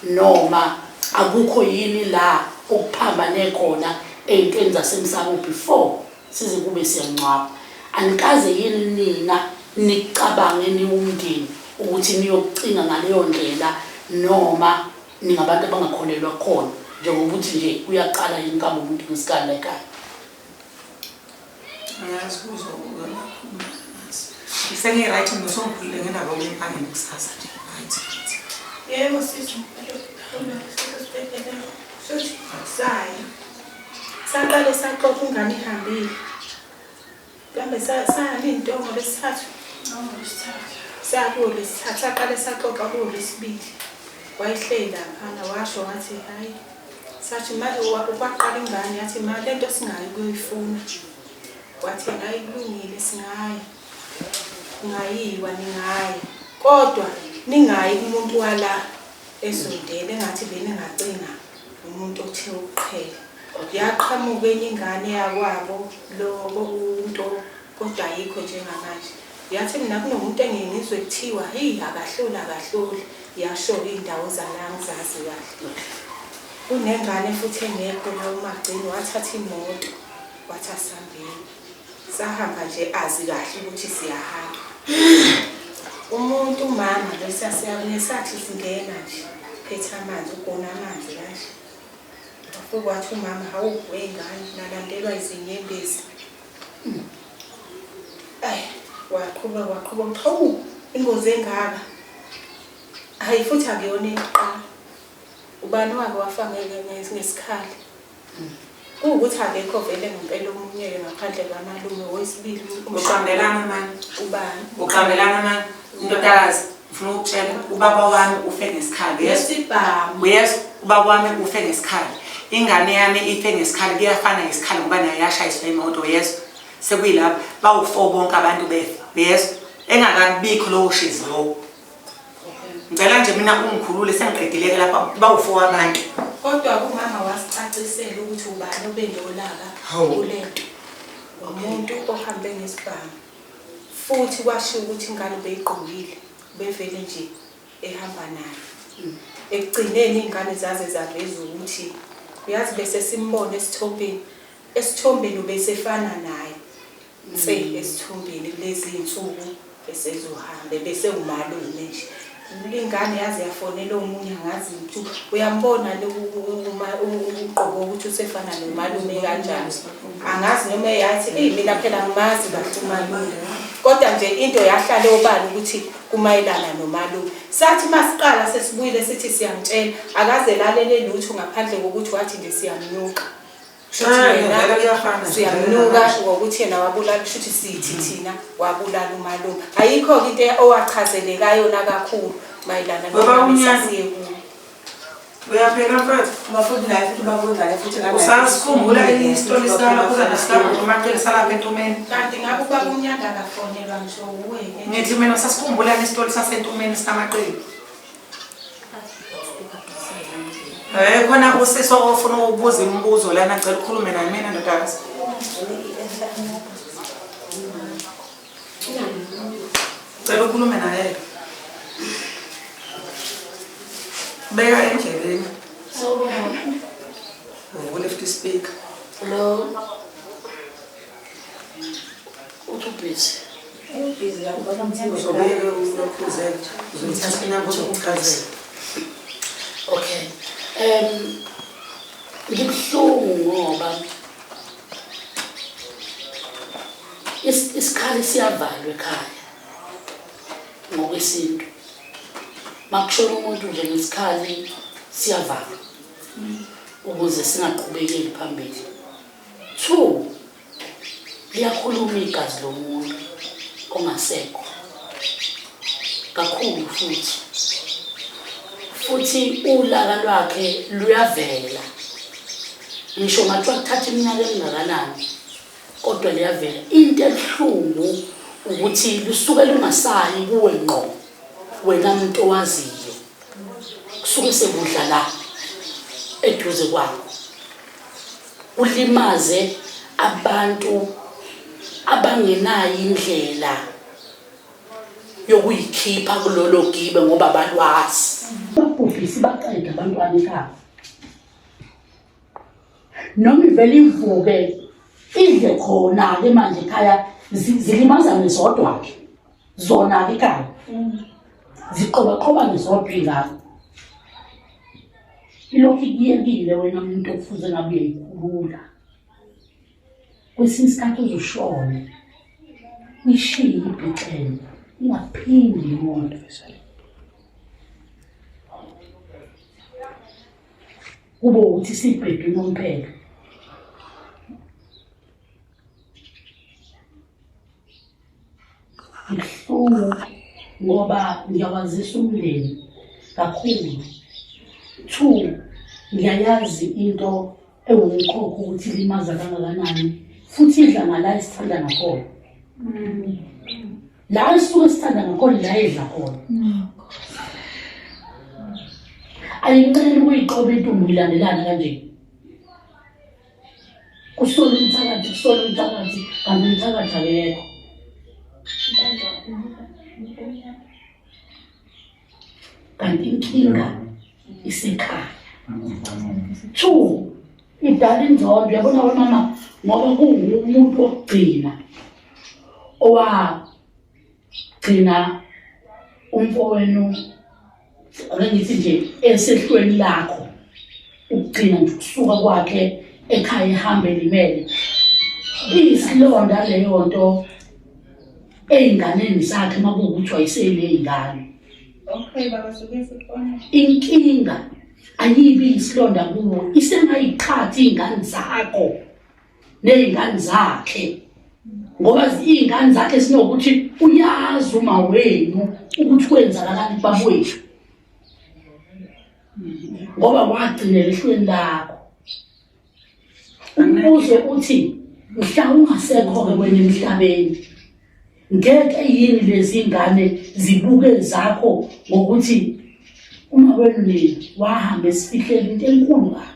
Speaker 1: noma akukho yini la okuphambane khona ey'ntweni zasemsamo before size kube siyangcwaba. Anikaze yini nina nicabange niwumndeni ukuthi niyokucinga ngaleyo ndlela noma ningabantu abangakholelwa khona njengokuthi nje kuyaqala yini kambe umuntu ngesikali la ekhaya?
Speaker 7: Angazi kuzokuka lapho. Sengi-right mina usongikhulule ngendaba yokuya empangeni kusasa nje. Right.
Speaker 3: Yebo sisi, shuthi sayi. Saqale saxoxa ingane ihambile. Mhlawumbe saya nini nto ngolwesithathu?
Speaker 4: Ngolwesithathu.
Speaker 3: Saya kulwesithathu, saqale saxoxa kulwesibili. Wayehleli laphana washo wathi hhayi. Sathi ma kwaqala ingane yathi ma le nto singayi ukuyoyifuna. Wathi hhayi kulungile singaya. Kungayiwa ningaya. Kodwa ningayi kumuntu wala esondele engathi beningacinga umuntu othe ukuqhela. Yaqhamuka enye ingane yakwabo lo unto kodwa ayikho njengamanje. Yathi mina kunomuntu engiye ngizwe kuthiwa heyi akahloli akahloli. Yasho-ke iy'ndawo zala angizazi kahle. Kunengane futhi engekho la uMagcini wathatha imoto wathi asihambeni. Sahamba nje azi kahle ukuthi siyahamba. Umuntu umama lo sasiya kuye sathi singena nje phethe amanzi ugona amanzi kanje. Wafike wathi umama hawu wengane nalandelwa izinyembezi. Ayi waqhuba waqhuba ukuthi hawu ingozi engaka. Hayi futhi akuyona eyokuqala. Ubani owake wafa ngesikhali? Kuwukuthi akekho vele ngempela omunye-ke ngaphandle kamalume owesibili.
Speaker 7: Uqambelana mani?
Speaker 3: Ubani?
Speaker 7: Uqambelana mani? Ndodakazi, ngifuna ukukutshela ubaba wami ufe ngesikhali.
Speaker 3: Ngesibhamu.
Speaker 7: Uyezwa? Ubaba wami ufe ngesikhali. Ingane yami ife ngesikhali kuyafana ngesikhali ngoba nayo yashayiswa imoto uyezwa? Sekuyilapho bawu-four bonke abantu befa. Uyezwa? Engakabikho lowo shizi lowo. Ngicela nje mina ungikhulule sengiqedile-ke lapha bawu-four abantu.
Speaker 3: Kodwa kumama wasicacisela ukuthi ubani obenolaka kule nto. Umuntu ohambe ngesibhamu. Futhi kwashiwo ukuthi ingane ubeyigqokile, ubevele nje ehamba nayo. Ekugcineni iy'ngane zaze zaveza ukuthi uyazi bese simbona esithombeni, esithombeni ubesefana naye. Nse esithombeni kulezi iy'nsuku esezohamba bese umalume nje. Ingane yaze yafonela omunye angazi ukuthi uyambona lo uqobo ukuthi usefana nomalume kanjani. Angazi noma yathi eyi mina phela angimazi kahle umalume. Kodwa nje into yahlala obala ukuthi kumayelana nomalume. Sathi masiqala sesibuyile sithi siyamtshela akaze lalele lutho ngaphandle kokuthi wathi nje siyamnuka. Shuthi
Speaker 7: Ah,
Speaker 3: yena
Speaker 7: vele kuyafana nje.
Speaker 3: siyamnuka ngokuthi yena wabulala shuthi sithi thina wabulala umalume. Ayikho-ke into owachazeleka yona kakhulu mayelana
Speaker 7: Baba
Speaker 3: noma
Speaker 7: umnyama.
Speaker 3: sasiye kuyo.
Speaker 7: Uyaphela mfethu.
Speaker 2: Uma futhi naye futhi ubaba wengane futhi nganaye.
Speaker 7: Usasikhumbula isitori sikamakhuzana sikabhuti salapha entumeni?
Speaker 3: Kanti ngabe ubaba umnyanda akafonelwa ngisho uwe-ke.
Speaker 7: Ngithi mina usasikhumbula isitori sasentumeni sikamaqili? Eh khona usisi ofuna ukubuza imibuzo lana ngicela ukhulume naye mina ndodakazi. Cela ukhulume naye. Beka endlebeni.
Speaker 1: Sawubona.
Speaker 7: Ulift speaker.
Speaker 1: Hello. Uthi ubhizi.
Speaker 6: Ubhizi kakhulu.
Speaker 7: Uzobeka ulokhuzela. Uzoyithatha inamba uzokuchazela.
Speaker 1: Okay. Ngibuhlungu ngoba isikhali siyavalwa ekhaya ngokwesintu. Makushona umuntu nje ngesikhali siyavalwa ukuze singaqhubekeli phambili. 2 liyakhuluma igazi lomuntu ongasekho kakhulu futhi futhi ulaka lwakhe luyavela ngisho ngathiwa kuthatha iminyaka emingakanani kodwa liyavela into ebuhlungu ukuthi lusuke lungasayi kuwe ngqo wena muntu owaziyo kusuke sekudla la eduze kwakho kulimaze abantu abangenayo indlela yokuyikhipha kulolo gibe ngoba balwazi babhubhisi baqeda abantwana ekhaya noma ivele ivuke idle khona-ke manje ekhaya zilimazane zodwa-ke zona-ke ekhaya ziqobaqhobane zodwa iy'ngane ilokhu ikuyekile wena muntu okufuze ngabe uyayikhulula kwesinye isikhathi uzushone uyishiye ibhixene ingaphindi imoto kube ukuthi sibhedwe unomphelo Ngibuhlungu ngoba ngiyawazisa umndeni kakhulu. Two, ngiyayazi into ewumkhokho ukuthi ilimaza kangakanani futhi idla ngala esithanda ngakhona. La esisuke sithanda ngakhona la idla khona. Ayinqeni ukuyiqoba intombi ilandelana kanje. Kusola umthakathi, kusola umthakathi, kanti umthakathi akekho. Kanti inkinga isekhaya. Two, idala inzondo, uyabona we mama, ngoba kuwumuntu wokugcina owagcina umfowenu ake ngithi nje esehlweni lakho ukugcina nje ukusuka kwakhe ekhaya ehambe elimele iyisilonda leyo nto ey'nganeni zakhe uma kuwukuthi wayeseney'ngane
Speaker 3: Okay baba suke sifone.
Speaker 1: Inkinga ayibi isilonda kuwo isengayiqhathi iy'ngane zakho ney'ngane zakhe ngoba iy'ngane zakhe sinokuthi uyazi uma wenu ukuthi kwenzakalani kubabwethu ngoba wagcinela ehlweni lakho umbuzo uthi mhla ungasekho-ke wena emhlabeni ngeke yini lezi ngane zibuke zakho ngokuthi uma wenu nina wahamba esifihlela into enkulu kabi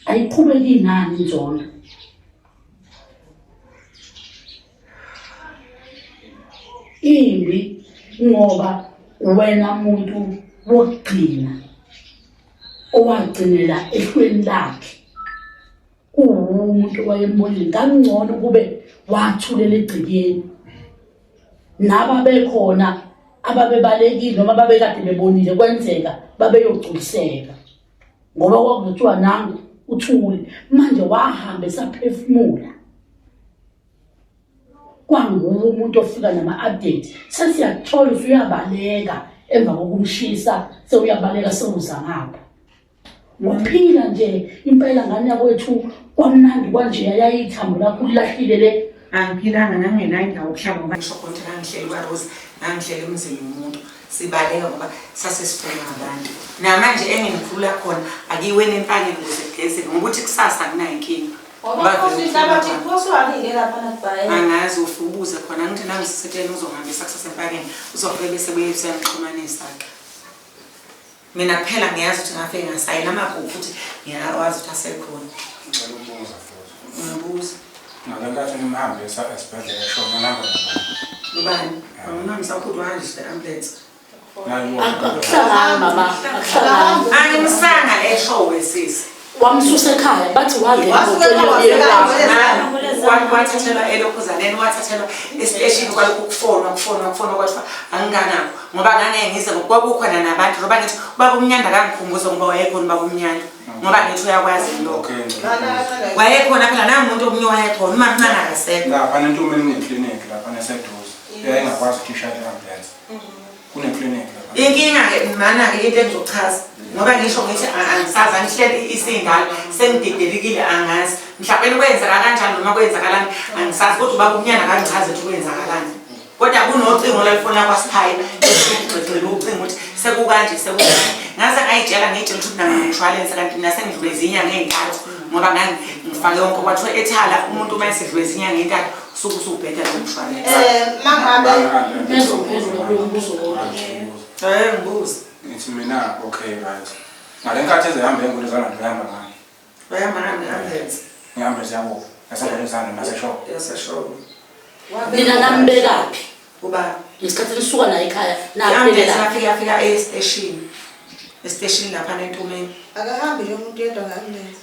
Speaker 1: Ayiqhubeki ngani inzondo? Imbi ngoba wena muntu wokugcina owagcinela ehlweni lakhe kuwumuntu owayembonile ngangcono kube wathulela egcikeni naba bekhona ababebalekile noma babekade bebonile kwenzeka babeyogculiseka ngoba kwakuzothiwa nangu uthule manje wahamba esaphefumula kwanguwe umuntu ofika nama-update sesiyakuthola usuyabaleka emva kokumshisa sewuyabaleka sewuza ngapha waphila nje impela ngane yakwethu kwamnandi kwanje yayithambo lakho ulahlile le
Speaker 7: angiphilanga ngangenayo indawo yokuhlala ngoba ngisho khona ukuthi ngangihleli kwaRose ngangihleli emzini womuntu sibaleka ngoba sasesifuna abantu namanje enginikhulula khona akiweni empakeni ukuze kugezeke ngokuthi kusasa akunayo inkinga angazi ufike ubuze khona ngithi nangisesetsheni uzohambisa kusasa empakeni uzofike bese buye usiyangixhumanisa-ke mina kuphela ngiyazi ukuthi ngafike ngasayina amabhuku futhi ngiyawazi ukuthi asekhona
Speaker 8: Ngicela ukubuza futhi. Ngale nkathi nimhambisa esibhedlela eshona nihamba nobani?
Speaker 7: Ubani? Angimhambisa ukhulu wahambisa i-ambulance.
Speaker 1: Akuhlangani mama, akuhlangani.
Speaker 7: Angimsanga eshowe sisi.
Speaker 1: Wamsusa ekhaya bathi wangena
Speaker 2: Wasuka
Speaker 1: emotweni
Speaker 2: ekhaya,
Speaker 1: yomyeni wakhe.
Speaker 7: Wathathelwa elokhuzaneni wathathelwa esiteshini kwalokhu kufonwa kufonwa kufonwa kwathiwa anginganakho ngoba ngangeke ngize ngoba kwakukhona nabantu ngoba ngithi ubaba umnyanda kangikhumbuze ngoba wayekhona ubaba umnyanda ngoba ngithi uyakwazi lokho
Speaker 8: Okay, ngicela ukubuza.
Speaker 7: wayekhona phela nangumuntu omunye wayekhona umamncane akasekho
Speaker 8: Lapha nentumeni kuneklinikhi lapha neseduze. Yayingakwazi ukuthi ishaye i-ambulance. Kuneklinikhi lapha.
Speaker 7: Inkinga-ke mana-ke into engizochaza ngoba ngisho ngithi angisazi angihleli isingalo sengididelikile angazi mhlawumbe kwenzeka kanjani noma kwenzakalani angisazi kodwa ubaba umnyana akangichazi ukuthi kwenzakalani kodwa kunocingo lalifona kwasiphayi esugxigxile ucingo ukuthi sekukanje sekukanje ngaze ngayitshela ngiyitshela ukuthi mina ngimshwalense kanti mina sengidlule izinyanga ey'ntathu ngoba ngangifake wonke kwathiwa ethala umuntu uma esedlule izinyanga ey'ntathu usuke usubheda lo mshwalense
Speaker 2: Um mangabe
Speaker 1: Bezophendula kulo mbuzo wodwa.
Speaker 7: Eh ngibuza.
Speaker 8: Ngithi mina okay right. Ngale nkathi ezihambe engulezana ngihamba ngani?
Speaker 7: Bayahamba ngani nge-ambulance?
Speaker 8: Ngihambe siyakuphi? Yasengulezana naseshow.
Speaker 7: Yaseshow.
Speaker 1: Nina nambekaphi?
Speaker 7: Uba
Speaker 1: Ngesikhathi nisuka naye ekhaya
Speaker 7: i-ambulance
Speaker 1: naphelela.
Speaker 7: yafika yafika esiteshini. Esiteshini lapha entumeni.
Speaker 2: akahambi nje umuntu yedwa nge-ambulance.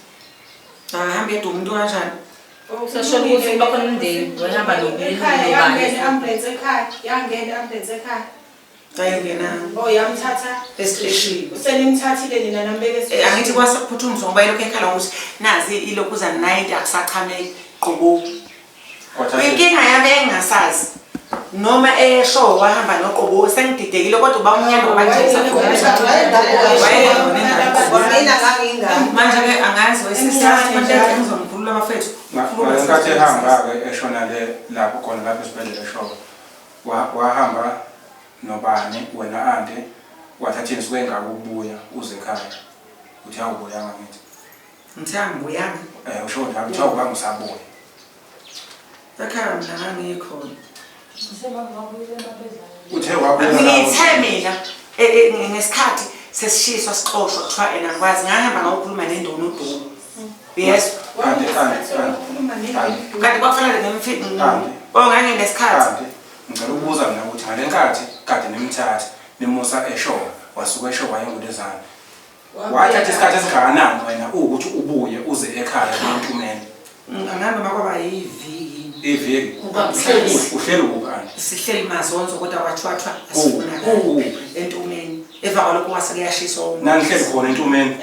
Speaker 7: Akahambi yedwa umuntu kanjani?
Speaker 5: Usashona ukuthi kuba khona umndeni wehamba
Speaker 3: Ekhaya yangena
Speaker 5: nobani.
Speaker 3: i-ambulance ekhaya, yangena i-ambulance ekhaya.
Speaker 7: Ayingenanga
Speaker 3: Oh yamthatha.
Speaker 7: esiteshini.
Speaker 3: Usenimthathile nina nambeke
Speaker 7: Eh, Angithi kwasekuphuthumiswa ngoba ilokhu ekhala ngokuthi nazi ilokhuzana 90 akusachameki qobo.
Speaker 8: Kwathatha
Speaker 7: Inkinga yami engingasazi noma esho wahamba noqobo sengididekile kodwa uba umnyama ngoba nje
Speaker 2: Mina ngangiyingane.
Speaker 7: manje-ke angazi wesisithathu ngizomkhulula abafethu
Speaker 8: Ngale nkathi ehamba-ke eshona le lapho khona lapho esibhedlela eshowe. Wahamba nobani wena ante wathatha insuku engaka ukubuya uze ekhaya. Uthi awubuyanga ngithi.
Speaker 7: Ngithe angibuyanga.
Speaker 8: Eh usho njalo uthi awubanga usabuya.
Speaker 7: Ekhaya mina ngangikhona.
Speaker 8: Uthe wabuya.
Speaker 7: Ngithe mina ngesikhathi sesishiswa sixoshwa kuthiwa ena ngikwazi ngahamba ngayokhuluma nendona uDuku. Yes.
Speaker 8: Ante ante ante.
Speaker 7: Kanti kwakufanele ngimfike.
Speaker 8: Ante.
Speaker 7: Oh nganginesikhathi.
Speaker 8: Ante ngicela ukubuza mina ukuthi ngale nkathi kade nimthatha nimusa eshowe wasuka eshowe wayengulezana. Wathatha isikhathi esingakanani wena uwukuthi ubuye uze ekhaya kuNtumeni?
Speaker 7: Angazi noma kwaba yiviki.
Speaker 8: Iviki.
Speaker 1: Ukamhleli.
Speaker 8: Uhleli kuphi ante?
Speaker 7: Sihleli mazonzo kodwa kwathiwa
Speaker 8: Ku-
Speaker 7: asifunakali
Speaker 8: kuphi?
Speaker 7: entumeni. Emva kwalokho kwase kuyashiswa umuzi.
Speaker 8: Nanihleli khona entumeni.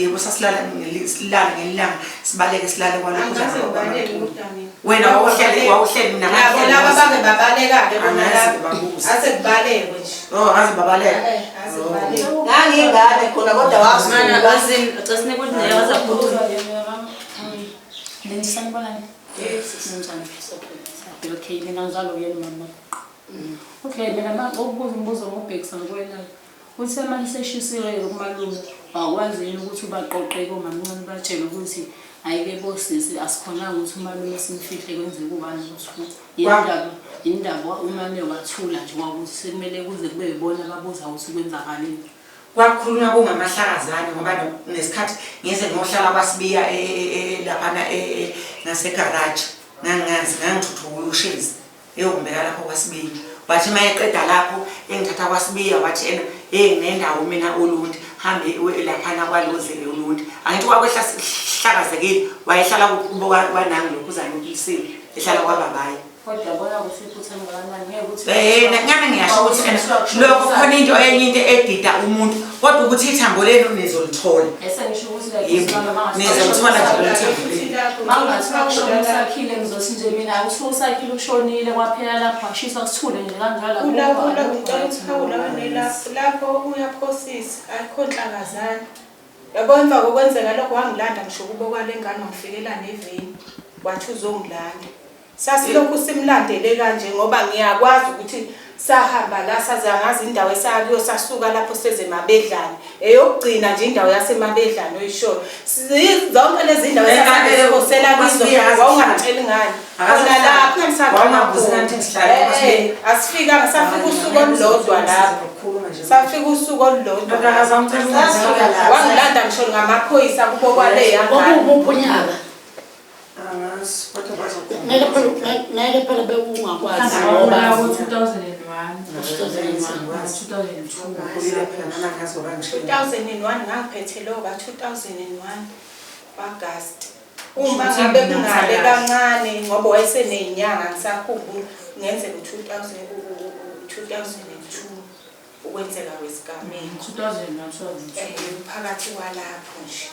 Speaker 7: Yebo sasilala silala ngelanga sibaleke silale kwalokho
Speaker 3: Angikaze ngibaleke kodwa mina.
Speaker 7: Wena wawuhleli wawuhleli mina
Speaker 3: Nabo
Speaker 7: ngangihleli
Speaker 3: laba
Speaker 7: noZipho.
Speaker 3: bake babaleka-ke bona
Speaker 7: Angazi
Speaker 3: laba.
Speaker 7: babuze.
Speaker 3: Ase kubalekwe nje.
Speaker 7: Oh ngaze babaleka.
Speaker 3: Eh, ase kubalekwe.
Speaker 2: Ngangiyingane khona kodwa
Speaker 5: Mana
Speaker 2: wasuka.
Speaker 5: azin cesine ukuthi naye wazakhuluma.
Speaker 6: Sanibonani. Ninjani? Okay, mina ngizalwa uyena mama. Okay, mina ukubuza umbuzo ngobhekisa ngokwena. Uthe uma niseshisiwe kumalume, wakwazi yini ukuthi ubaqoqe komamncane ubatshele ukuthi hhayi-ke bosisi asikhonanga ukuthi umalume simfihle kwenzeke ubani ukuthi yindaba yindaba umane wathula nje kwakuthi sekumele kuze kube yibona ababuza ukuthi kwenzakaleni.
Speaker 7: Kwakukhulunywa kungamahlakazane ngoba nesikhathi ngize ngohlala kwaSibiya laphana ngasegaraji ngangingazi ngangithuthuka ushezi eyongibeka lapho kwaSibiya. Wathi uma eqeda lapho engithatha kwaSibiya wathi ena hey nginendawo mina Olundi hambe uye laphana kwaloze Olundi. Angithi kwakwehla hlakazekile wayehlala kubo kwanangi lokhuzana uPilisile ehlala kwababayi.
Speaker 6: Kodwa yabona ukuthi iphutha elingakanani ngeke ukuthi
Speaker 7: Eh ngeke ngiyasho ukuthi ena lokho khona into enye into edida umuntu kodwa ukuthi ithambo lenu nizolithola.
Speaker 6: Ese ngisho ukuthi like
Speaker 7: Yebo,
Speaker 6: usimama mangathi
Speaker 7: nizolithola nje lolu thambo lenu.
Speaker 6: Mangathi wakushona usakhile ngizothi nje mina kuthiwa usakhile ushonile kwaphela lapho washiswa sithule nje kanjalo
Speaker 3: Kula
Speaker 6: akukho
Speaker 3: kula
Speaker 6: akukho
Speaker 3: ngicela
Speaker 6: right
Speaker 3: ukuphawula
Speaker 6: no.
Speaker 3: wena lapho lapho uyaphosisa ayikho nhlakazana. Yabo emva kokwenzeka lokho wangilanda ngisho kubo kwale ngane wangifikela neveni wathi uzongilanda. Sasilokhu simlandele kanje ngoba ngiyakwazi ukuthi sahamba la saze angazi indawo esaya kuyo sasuka lapho seze emabedlane. Eyokugcina nje indawo yasemabedlane oyishoyo. Zonke lezi ndawo esasihosela kizo wawungangitsheli ngani. Khona lapho ngisaqala
Speaker 7: Wawungabuzi ngani ukuthi ngihlala
Speaker 3: Eh,
Speaker 7: kwaSibiya?
Speaker 3: eh, asifikanga safika usuku olulodwa lapho. Safika usuku olulodwa.
Speaker 7: Ndodakazi wami ngicela
Speaker 3: Wangilanda ngisho ngamaphoyisa kubo kwale yangane.
Speaker 1: Kwakuwumuphi unyaka?
Speaker 7: Angazi kodwa bazokhona.
Speaker 1: Ngeke phela ngeke phela bekungakwazi ngoba
Speaker 4: Ngo-2001
Speaker 1: 2001.
Speaker 4: 2002
Speaker 7: Ngikhulile phela nami angazi ngoba ngishiye.
Speaker 3: 2001 ngangiphethe lo ka-2001 August. Uma ngabe kungale kancane ngoba wayeseney'nyanga ngisakhumbula kungenzeka u-2000 u-2002 ukwenzeka kwesigameko.
Speaker 6: 2001 2002.
Speaker 3: Phakathi kwalapho nje.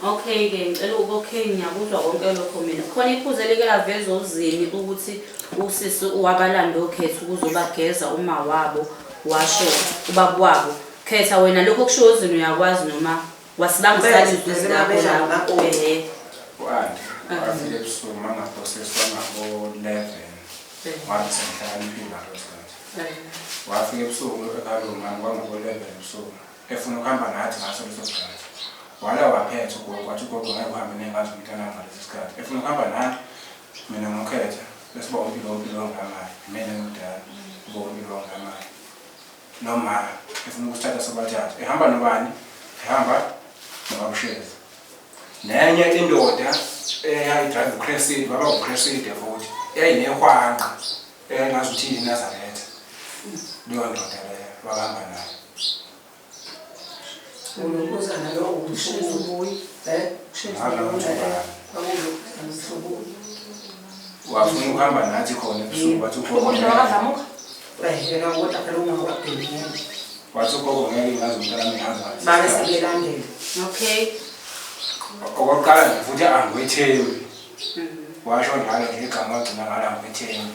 Speaker 5: Okay-ke ngicela okay ngiyakuzwa konke lokho mina. Khona iphuzu elike lavezwa uZimi ukuthi usisi wabalanda okhetha ukuzobageza uma wabo washo ubaba wabo. Khetha wena lokho okushiwo uZimi uyakwazi noma wasibanga isalizwe
Speaker 7: Bese
Speaker 5: lakho
Speaker 7: babedlala
Speaker 5: lapho.
Speaker 7: amakoti.
Speaker 5: Ehhe.
Speaker 8: U-anti wafika ebusuku mangaphoseswa ngabo-11 wathi sengihlakaniphile ngaleso sikhathi. Wafika ebusuku ekhaya kwangabo-11 ebusuku efuna ukuhamba nathi ngaso leso sikhathi. Wala waphetha ugogo wathi ugogo ngeke uhambe ney'ngane zomntanami ngalesi sikhathi. Efuna ukuhamba nathi mina ngokhetha bese uba uMpilo uMpilo ongamayo mina engimdala uba uMpilo ongamayo. Noma efuna ukusithatha sobathathu ehamba nobani? Ehamba noBab'Shezi. Nenye indoda eyayidrayiva uCrescent, baba uCrescent futhi eyayinehwanqa eyayingazi ukuthi yini iNazaretha. Leyo ndoda leyo babahamba nayo.
Speaker 7: Ulokuzana lo umhlubuyi. Eh?
Speaker 8: Ngazi ukuthi ubani.
Speaker 7: Kwakulokuzana umhlubuyi.
Speaker 8: Wafuna ukuhamba nathi khona ebusuku wathi ugogo
Speaker 4: Ukudla wakadlamuka?
Speaker 7: Eh, yena kodwa phela uma wabhekile.
Speaker 8: wathi ugogo ngeke ngazi umntanami ngihambe ngalesi
Speaker 7: Babe
Speaker 8: sikhathi.
Speaker 7: sebelandela.
Speaker 5: Okay.
Speaker 8: Okokuqala nje futhi angiwethembi. Washo njalo nje igama wagcina ngalo angiwethembi.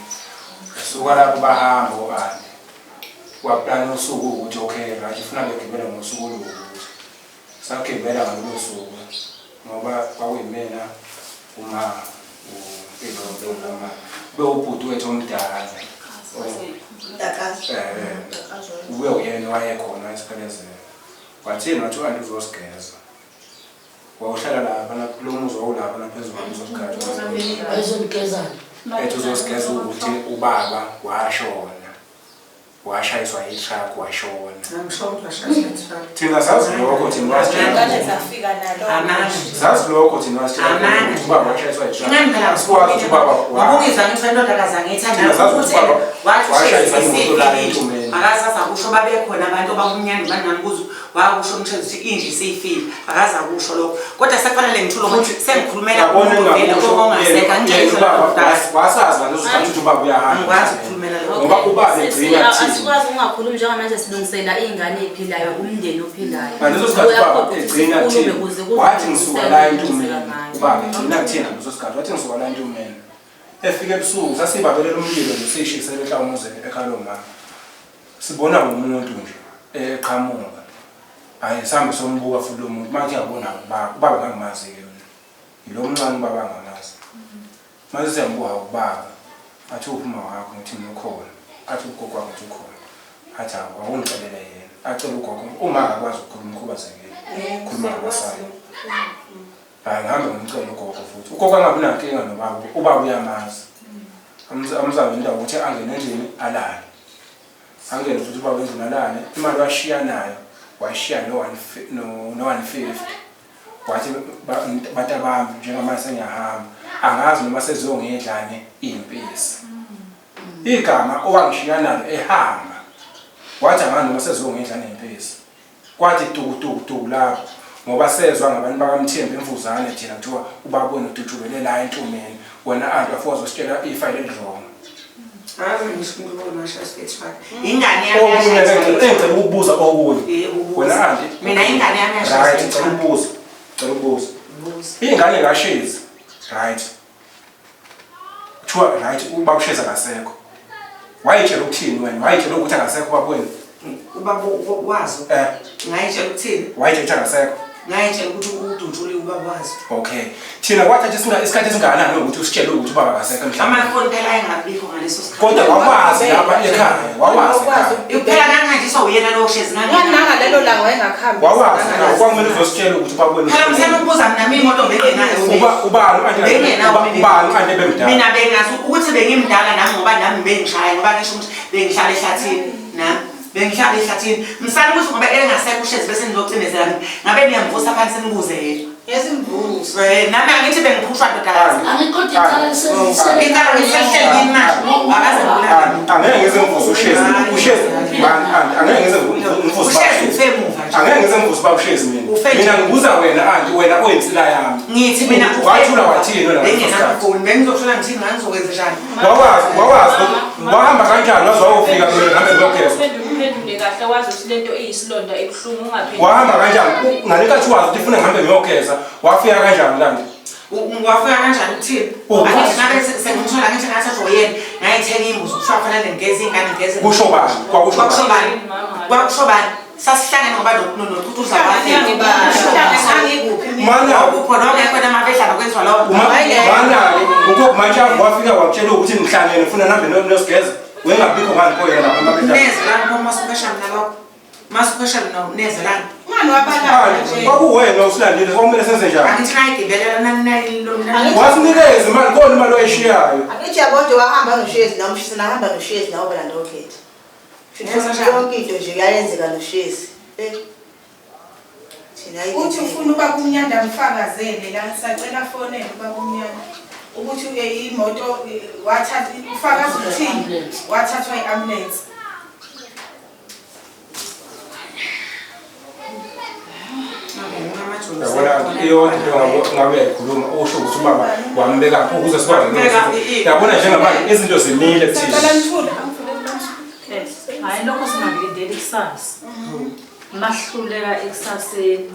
Speaker 8: Suka lapho bahamba o-anti. Waplana usuku ukuthi okay right ifuna begibele ngosuku oluwukuthi. Sagibela ngalolo suku ngoba kwakuyimina uma uMpilo loma ube ubhuti wethu omdala.
Speaker 2: Mntakazi.
Speaker 8: Ube uyena wayekhona esiphelezela. Wathini wathi u-anti uzosigeza. Wawuhlala lapha kulo muzi wawulapha naphezu kwami uzosigeza.
Speaker 1: Wayezonigezana.
Speaker 8: Ethi uzosigeza ukuthi ubaba washona. Washayiswa i-truck washona.
Speaker 7: Angisho ukuthi washayiswa i-truck.
Speaker 8: Thina sazi lokho thina wasitshela.
Speaker 3: Ingane zafika nalo.
Speaker 7: Amanga.
Speaker 8: Sazi lokho thina wasitshela
Speaker 7: Amanga.
Speaker 8: ukuthi ubaba washayiswa i-truck.
Speaker 7: Ingane phela
Speaker 8: Asikwazi ukuthi ubaba
Speaker 7: Ngoba ungizwa ngisho indodakazi angiyithanda
Speaker 8: Thina sazi ukuthi ubaba
Speaker 7: wathi
Speaker 8: washayiswa imoto la entumeni.
Speaker 7: Akazazi akusho babekhona abantu abakumnyanda banambuzo wakusho umshezi ukuthi inje isifile akaze akusho lokho kodwa sekufanele ngithule ukuthi sengikhulumela
Speaker 8: Yabona
Speaker 7: kumuntu vele
Speaker 8: engingakusho,
Speaker 7: ongasekho
Speaker 8: yena
Speaker 7: angeke
Speaker 8: ubaba wasazi ngaleso sikhathi ukuthi ubaba uyahamba.
Speaker 7: Angikwazi ukukhulumela lokho.
Speaker 8: Ngoba ubaba
Speaker 5: Sisi,
Speaker 8: egcina thina.
Speaker 5: asikwazi ukungakhulumi njengamanje silungisela iy'ngane ey'philayo umndeni ophilayo.
Speaker 8: Ngaleso sikhathi ubaba
Speaker 5: Kuyaphoqa ukuthi
Speaker 8: egcina
Speaker 5: sikhulume
Speaker 8: thina.
Speaker 5: kuze
Speaker 8: Wathi ngisuka la
Speaker 5: kuzwe
Speaker 8: entumeni.
Speaker 5: ngayo.
Speaker 8: Ubaba egcina kuthina ngaleso sikhathi wathi ngisuka la entumeni. Efika ebusuku sasibabelela umlilo nje siyishisele ehlawumuze ekhaya lomama. Sibona umuntu nje eqhamuka. Hhayi sihambe sombuka futhi lo muntu manje ngiyabona ubaba, ubaba ngangimazi-ke mina. Yilo omncane ubaba angamazi. Manje siyambuka ubaba. Athi uphi uma wakho ngithi mina ukhona. Athi ugogo wakho ngithi ukhona. Athi awu awungixelele yena. Acela ugogo uma akakwazi ukukhuluma ukhubazekile. Khuluma ngamasayini. Hhayi ngihambe ngimcele ugogo futhi. Ugogo angabi nankinga nobaba, ubaba uyamazi. Amzame indawo ukuthi angene endlini alale. Angene futhi ubaba endlini alale. Imali washiya nayo, washiya no-150. Wathi bantabami njengamanje sengiyahamba. Angazi noma seziyongidlane iy'mpisi. Igama owangishiya nalo ehamba. Wathi angazi noma seziyongidlane iy'mpisi. Kwathi tuku tuku tuku lapho ngoba sezwa ngabantu bakaMthembu emfuzane thina kuthiwa ubaba wenu udutshulelwe la entumeni wena anti wafika wazositshela ifayile eli-wrong.
Speaker 7: Akaze ngisho umuntu obona washayiswa i-truck. Ingane yami
Speaker 8: Okunye
Speaker 7: yashayiswa
Speaker 8: ke engicela ukubuza okunye.
Speaker 7: Yebo, buza.
Speaker 8: Wena anti.
Speaker 7: Mina ingane yami yashayiswa
Speaker 8: Right, ngicela
Speaker 7: i-truck.
Speaker 8: ukubuza. Ngicela ukubuza.
Speaker 7: Buza.
Speaker 8: Ingane kaShezi. Right. Kuthiwa right ubaba uShezi akasekho. Wayitshela ukuthini wena? Wayitshela ukuthi akasekho ubaba wenu?
Speaker 7: Ubaba wazo.
Speaker 8: Eh,
Speaker 7: Ngayitshela ukuthini?
Speaker 8: wayitshela ukuthi akasekho.
Speaker 7: Ngayitshela ukuthi udutshuliwe ubaba wazo.
Speaker 8: Okay. Thina kwathatha isikhathi esingakanani ukuthi usitshele ukuthi ubaba akasekho emhlabeni.
Speaker 7: Amafoni phela ayengabikho ngaleso sikhathi.
Speaker 8: Kodwa wawazi lapha ekhaya, wawazi ekhaya.
Speaker 7: Phela ngangihanjiswa uyena lowo Shezi
Speaker 3: Ngananga lelo langa wayengakhambi.
Speaker 8: Wawazi ekhaya. Kwakumele uzositshela ukuthi ubaba wenu.
Speaker 7: Phela msana ukubuza mina mina imoto bengenayo.
Speaker 8: Uba ubani u-anti
Speaker 7: Bengenawo
Speaker 8: uba- ubani u-anti ebemdala?
Speaker 7: Mina bengazi ukuthi bengimdala nami ngoba nami bengishaya ngoba ngisho ukuthi bengihlala ehlathini nami bengihlala ehlathini. Msana ukuthi ngoba engasekho uShezi bese nizocindezela mina. Ngabe niyamvusa phansi nibuze yena.
Speaker 2: Ngezimbuzo.
Speaker 7: Eh, nami angithi bengiphushwa ndodakazi.
Speaker 1: Angikho icala lisele.
Speaker 7: Icala liselihleli kimi manje. Akaze ngibulale muntu.
Speaker 8: Angeke ngize ngivuse uShezi. UShezi man anti angeke ngize ngivuse
Speaker 7: UShezi ufe emuva nje.
Speaker 8: Angeke ngize ngivuse ubaba uShezi mina.
Speaker 7: Ufe nje.
Speaker 8: Mina ngibuza wena anti wena oyinsila yami.
Speaker 7: Ngithi mina ufe
Speaker 8: Wathula wathini wena ngaleso sikhathi?
Speaker 7: Bengingenafoni, bengizothula ngithini ngangizokwenza njani?
Speaker 8: Wawazi wawazi wahamba kanjani waze wayofika mina ngihambe ngiyogeza.
Speaker 4: Uphendule uphendule kahle wazi ukuthi lento iyisilonda ebuhlungu ungaphenduli.
Speaker 8: Wahamba kanjani? Ngale nkathi wazi ukuthi ufuna ngihambe ngiyogeza, wafika kanjani kanti?
Speaker 7: Wafika kanjani ukuthini?
Speaker 8: Oh.
Speaker 7: Angithi ngabe sengimthola ngithi ngathathwa uyena, ngayithenga imbuzi kuthiwa kufanele ngigeze ingane ngigeze.
Speaker 8: Kusho bani? Kwakusho
Speaker 7: Kwakusho
Speaker 8: bani?
Speaker 7: bani? Kwakusho bani? Sasihlangene ngoba noTutuza wafika.
Speaker 2: Angikuphi mina.
Speaker 8: Mana
Speaker 7: Wawukhona wawungekho namabedlana kwenziwa lowo.
Speaker 8: Mana-ke ugogo Matshavu wafika wakutshela ukuthi nihlangene ufuna nihambe niyosigeza. Wengabikho ngani pho yena lapha emabedlana?
Speaker 7: Neze lani pho masukhesha mina lokho. Masukhesha mina neze lani.
Speaker 3: Ungani wabalaka nje.
Speaker 8: Kwakuwena usilandile kwakumele senze njani?
Speaker 7: Angithi ngayigibelela nani
Speaker 8: Wasinikeza imali khona imali oyishiyayo.
Speaker 2: Angithi yabo nje wahamba noShezi noma uShezi nahamba noShezi nawe belanda okhetha.
Speaker 7: Yenza njani?
Speaker 2: Yonke into nje kuyayenzeka noShezi. Eh. Thina
Speaker 3: Uthi ufuna ubaba uMnyanda amfakazele la sacela fonele ubaba uMnyanda ukuthi imoto wathatha ufakaza ukuthini wathathwa i-ambulance.
Speaker 8: Yabona iyodwa into ngabe uyayikhuluma usho ukuthi ubaba wambeka pho ukuze sikwazi ukulungisa. Yabona njengamanje izinto zimile kuthina.
Speaker 3: Sacela nithule angivulele manje.
Speaker 6: Hhayi lokho singakulindeli kusasa. Mahluleka ekusaseni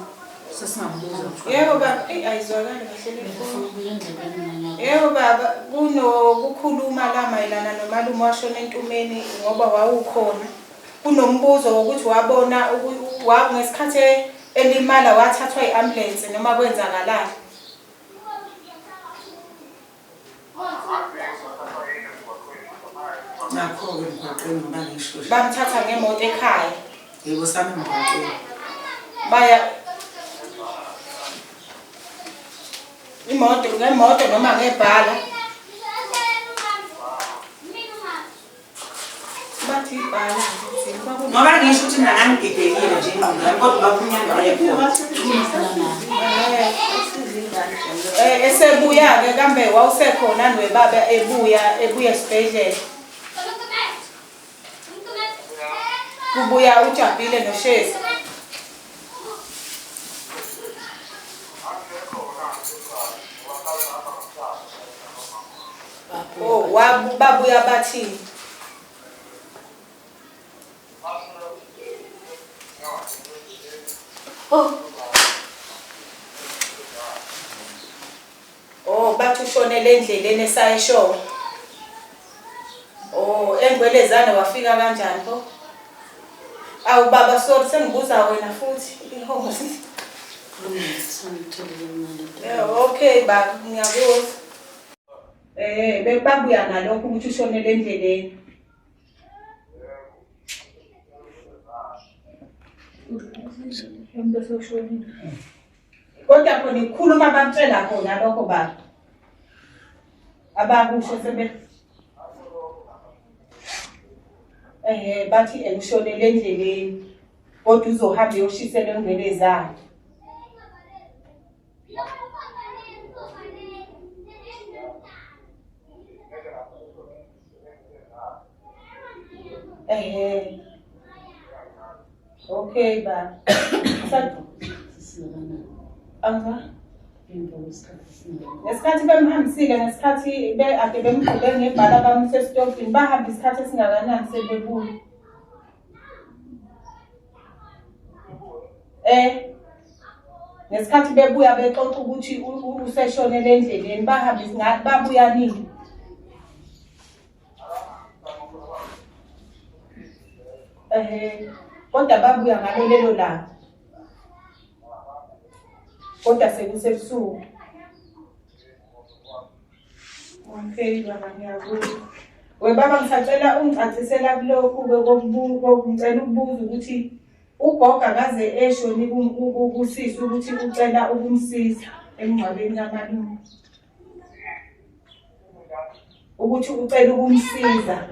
Speaker 6: sesingambuza.
Speaker 3: Yebo baba, eyi ayizwakali kahle le foni. Yebo baba, kunokukhuluma la mayelana nomalume washona entumeni ngoba wawukhona. Kunombuzo wokuthi wabona ngesikhathi elimala wathathwa i-ambulance noma kwenzakalani.
Speaker 7: Nakho-ke emgwaqeni ngoba ngisho nje.
Speaker 3: Bamthatha ngemoto ekhaya.
Speaker 7: Yebo sami emgwaqeni.
Speaker 3: Baya imoto ngemoto noma ngebhala. Bathi ibhala nje
Speaker 7: Ngoba ngisho ukuthi mina ngangigidekile nje ingqondo yami kodwa ubaba uMnyanda wayekhona.
Speaker 3: Esebuya-ke kambe wawusekhona nowebaba ebuya ebuya esibhedlela. Kubuya uJabhile noShezi. Oh, babuya bathini? Oh, bathi ushonele endleleni esayishowa. Oh, eNgwelezane wafika kanjani pho? Awu baba sorry sengibuza wena futhi. Ihosi. Okay baba, ngiyakuzwa. Bebabuya nalokho ukuthi ushonele endleleni. Kodwa khona ukukhuluma bamtshela khona lokho baba. Abakusho sebe bathi ekushonele endleleni kodwa uzohamba uyoshisela eNgwelezane. Okay baba. Ngesikhathi bemhambisile ngesikhathi ade bemgqoke ngebhala bamuse esitofini bahamba isikhathi esingakanani sebebuya. Ngesikhathi bebuya bexoxa ukuthi useshonele endleleni bahamba babuya nini? Kodwa babuya ngalo lelo langa. Kodwa sekusebusuku. Okay baba ngiyakuzwa. We baba ngisacela ungicacisela kulokhu ngicela ukubuza ukuthi ugogo akaze esho ni kusisi ukuthi ucela ukumsiza emngcwabeni kamalume. Ukuthi ucela ukumsiza.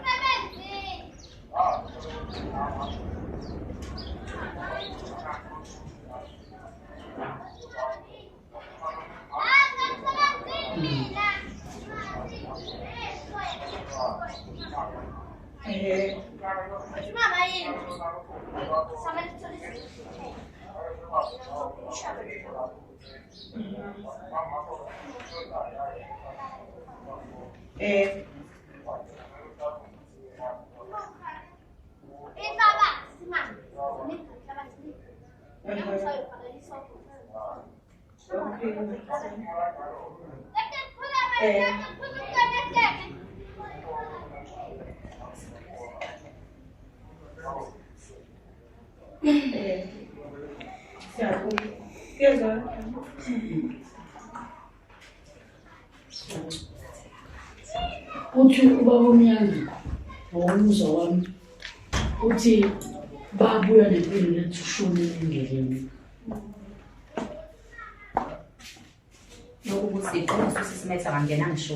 Speaker 1: Uthi ubaba omnyama ngokomuzwa wami uthi babuya nempilo lethu ushone endleleni.
Speaker 5: Lokhu ukuthi iqiniso usisimetha kangena ngisho.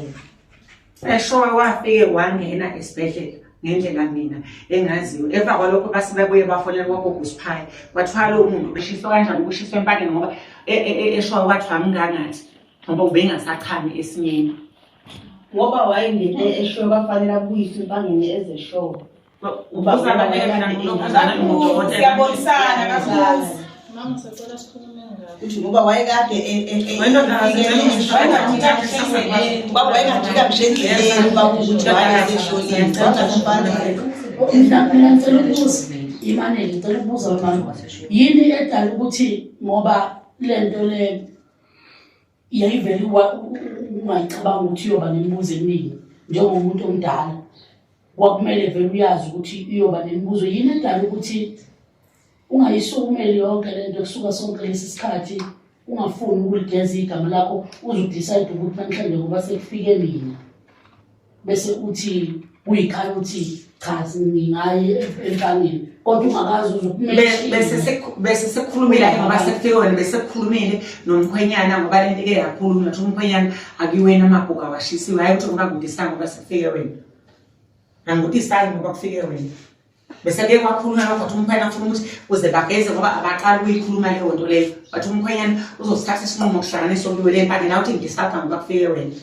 Speaker 7: Eshowe wafike wangena esibhedlela ngendlela mina engaziyo. Emva kwalokho base bebuye bafonela kwagogo uSiphayi. Kwathiwa lowo muntu ubeshiswa kanjani ukushiswa empakeni ngoba eshowe kwathiwa mngangathi ngoba ubengasachami esinyeni.
Speaker 2: Ngoba wayengene eshowe kwafanele abuyiswe empangeni ezeshowe. Siyabonisana kakhulu.
Speaker 4: Mama sacela sikhulume ngayo.
Speaker 2: Uthi ngoba wayekade ngoba wayengajika ngisho endleleni ubaba ukuthi wayeseshonile kwakufanele.
Speaker 1: Mina ngicela ukubuza Imaneli, ngicela ukubuza mama, yini edala ukuthi ngoba le nto le yayivele ungayicabanga ukuthi iyoba nemibuzo eminingi njengomuntu omdala, kwakumele vele uyazi ukuthi iyoba nemibuzo. Yini edala ukuthi ungayisukumeli yonke le nto kusuka sonke lesi sikhathi ungafuni ukuligeza igama lakho uze udecide ukuthi namhlanje ngoba sekufike mina bese uthi kuyikhaya uthi cha ngingaye empangeni kodwa ungakazi uze
Speaker 7: Bese sekukhulumile ngoba sekufike wena, bese sekukhulumile nomkhwenyana ngoba le nto ike yakhulunywa ukuthi umkhwenyana akiwena amabhuku awashisiwe, hhayi ukuthi ngoba ngudisanga ngoba sekufike wena. Angudisanga ngoba kufike wena. Bese kuye kwakhulunywa lokho wathi umkhwenyana ufuna ukuthi kuze bageze ngoba abaqali ukuyikhuluma leyo nto leyo. Wathi umkhwenyana uzosithatha isinqumo kuhlanganiswe kuyiwe le mpangeni, awuthi ngidisapha ngoba kufike wena.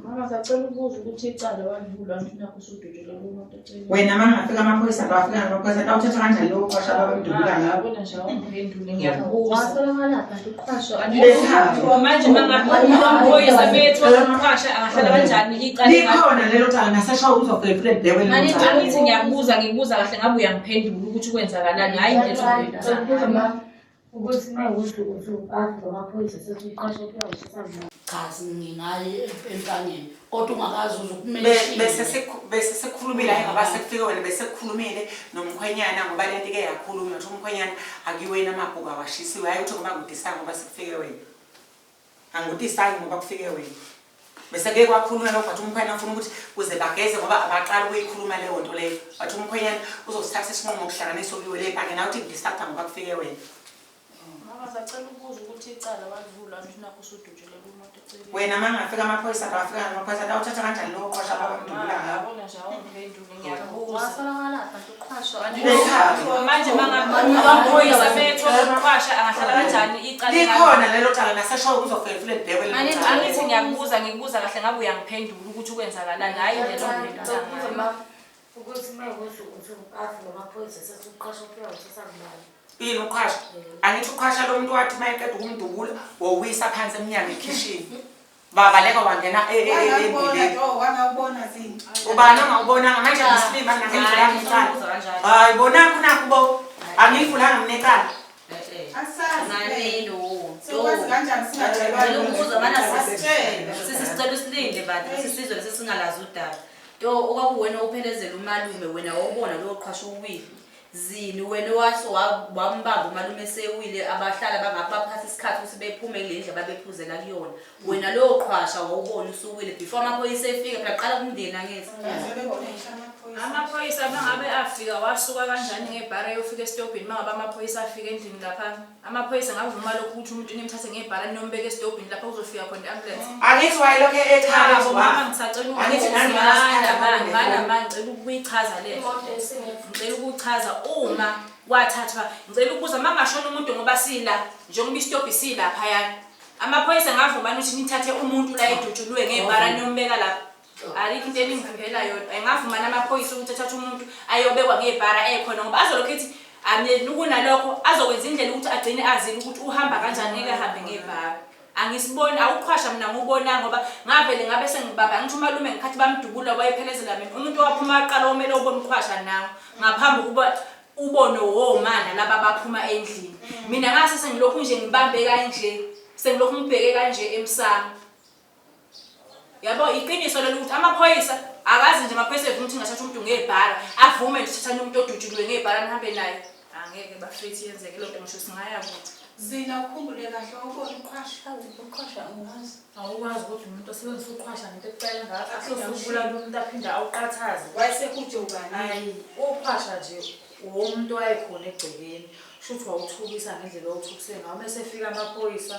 Speaker 4: Mama sacela ukubuza ukuthi icala walivula nti nakho usudutshulelwe umuntu eceleni.
Speaker 7: Wena uma ngafika amaphoyisa bafika namaphoyisa awuthatha kanjani lowo qwasha ababemdubula ngawo?
Speaker 4: Yabona nje awungiphendule ngiyakubuza.
Speaker 6: Watholakala kanti uqhasho
Speaker 4: Manje mangabe amaphoyisa bethola umqhwasha angahlala kanjani icala?
Speaker 7: Likhona lelo cala naseshowe kuzofike futhi libhekwe lelo cala.
Speaker 4: Angithi ngiyakubuza ngikubuza kahle ngabe uyangiphendula ukuthi kwenzakalani hhayi nje
Speaker 6: ukuthi uma ukuthi uthi afika amaphoyisa sethi uqhasho kuyawushisa
Speaker 1: Cha ngingaye empangeni kodwa ungakazi uze ukumention.
Speaker 7: Bese sekukhulumile hhayi ngoba sekufike wena, bese sekukhulumile nomkhwenyana ngoba le nto ike yakhulunywa ukuthi umkhwenyana akiwena amabhuku awashisiwe, hhayi ukuthi ngoba ngudisanga ngoba sekufike wena. Angudisanga ngoba kufike wena. Bese kuye kwakhulunywa lokho wathi umkhwenyana ufuna ukuthi kuze bageze ngoba abaqali ukuyikhuluma leyo nto leyo. Wathi umkhwenyana uzosithatha isinqumo kuhlanganiswe kuyiwe le mpangeni, awuthi ngidisapha ngoba kufike wena.
Speaker 4: Mama sacela ukubuza ukuthi icala walivula nti nakho usudutshulelwe umuntu eceleni.
Speaker 7: Wena uma ngafika amaphoyisa bafika namaphoyisa awuthatha kanjani lowo qwasha ababemdubula ngawo?
Speaker 4: Yabona nje awungiphendule ngiyakubuza.
Speaker 6: Watholakala kanti uqhasho
Speaker 4: Manje mangabe amaphoyisa bethola umqhwasha angahlala kanjani icala?
Speaker 7: Likhona lelo cala naseshowe kuzofike futhi libhekwe lelo cala.
Speaker 4: Angithi ngiyakubuza ngikubuza kahle ngabe uyangiphendula ukuthi kwenzakalani hhayi nje ongiphendula.
Speaker 6: ukuthi uma ukuthi uthi afika amaphoyisa sethi uqhasho kuyawushisa ngubani.
Speaker 7: Yini uqhasha? Angithi uqhasha lo muntu wathi uma eqeda ukumdubula wowisa phansi emnyango ekhishini. Babaleka wangena endleleni.
Speaker 3: Wangawubona zini.
Speaker 7: Ubani ongawubonanga manje ngisilima mina ngivulanga icala. Hayi bonakho nakho bo. Angivulanga mina icala.
Speaker 3: Asazi. Sokwazi kanjani singatshelwa?
Speaker 5: Ngicela ukubuza mana
Speaker 3: Asitshele.
Speaker 5: sisi sicela usilinde bantu sisizwe lesi singalazi udaba. To okwakuwena ophelezela umalume wena wawubona lowo qhasho uwile. Zini wena owaso wambamba umalume esewile abahlala bangaphatha isikhathi ukuthi bephume kule ndlu ababephuzela kuyona. Wena lowo qhwasha wawubona usuwile before amaphoyisa efika phela qala kumndeni angithi.
Speaker 4: Amaphoyisa mangabe afika wasuka kanjani ngebhara eyofika esitobhini mangabe amaphoyisa afika endlini lapha amaphoyisa ngavuma lokhu ukuthi umuntu nimthathe ngebhara ninombeka esitobhini lapha kuzofika khona i-ambulance.
Speaker 7: Angithi wayelokhu ekhala
Speaker 4: Cha mama ngisacela
Speaker 7: Angithi
Speaker 4: ukuana ngicela ukuyichaza le ngicela ukuchaza uma wathathwa ngicela ukubuza mangashona umuntu ngoba sila njengoba isitobhi silaphayana amaphoyisa ngavuma ukuthi nithathe umuntu la edutshuliwe ngebhara niyombeka lapha. Alikho into eningivimbela yona. Engavuma namaphoyisa ukuthi athathe umuntu ayobekwa ngebhara ekhona ngoba azolokhu ethi kunalokho azokwenza indlela ukuthi agcine azile ukuthi uhamba kanjani ngeke ahambe ngebhara. Angisiboni awuqhwasha mina ngubona ngoba ngavele ngabe sengibamba ngithi umalume ngikhathi bamdubula wayephelezela mina umuntu owaphuma aqala omele ubone uqhwasha nawe ngaphambi kuba ubone womana laba baphuma endlini mina ngase sengilokhu nje ngibambe kanje sengilokhu ngibheke kanje emsamo yabo iqiniso lelo ukuthi amaphoyisa akazi nje amaphoyisa evuma ukuthi ngathatha umuntu ngebhara avume nje thathani umuntu odutshuliwe ngebhara nihambe naye angeke bafethi yenzeke loo nto ngisho singaya kuthi
Speaker 3: Zina ukhumbule kahle wawubona uqhwasha.
Speaker 6: Uqhwasha angazi.
Speaker 9: Awukwazi ukuthi umuntu osebenzisa uqhwasha ngento ekucela ngakho ahlose ukubulala umuntu aphinde awuqathaze.
Speaker 3: Wayesekude ubani?
Speaker 9: Ayi, uqhwasha nje uwomuntu owayekhona egcekeni. Shuthi wawuthukisa ngendlela owuthukise ngayo. Uma esefika amaphoyisa,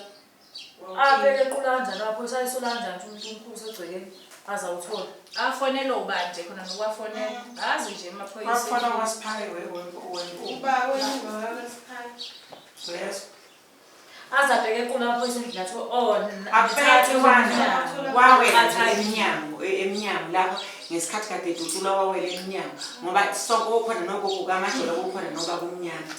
Speaker 9: abeke equla kanjani amaphoyisa ayisola kanjani ukuthi umuntu omkhulu usegcekeni aze awuthole.
Speaker 4: Afonelwe ubani nje khona nokwafonela azi nje amaphoyisa.
Speaker 7: Wafona kwasiphayi wempu.
Speaker 3: Uba wena ungawakasiphayi.
Speaker 7: Yes.
Speaker 9: Aze abheke equla amaphoyisa endlini athi oh
Speaker 7: Abheke wanda wawela nje emnyango emnyango lapho ngesikhathi kade edutshulwa wawela emnyango ngoba sonke kukhona nogogo kaMajola kukhona noba kumnyama.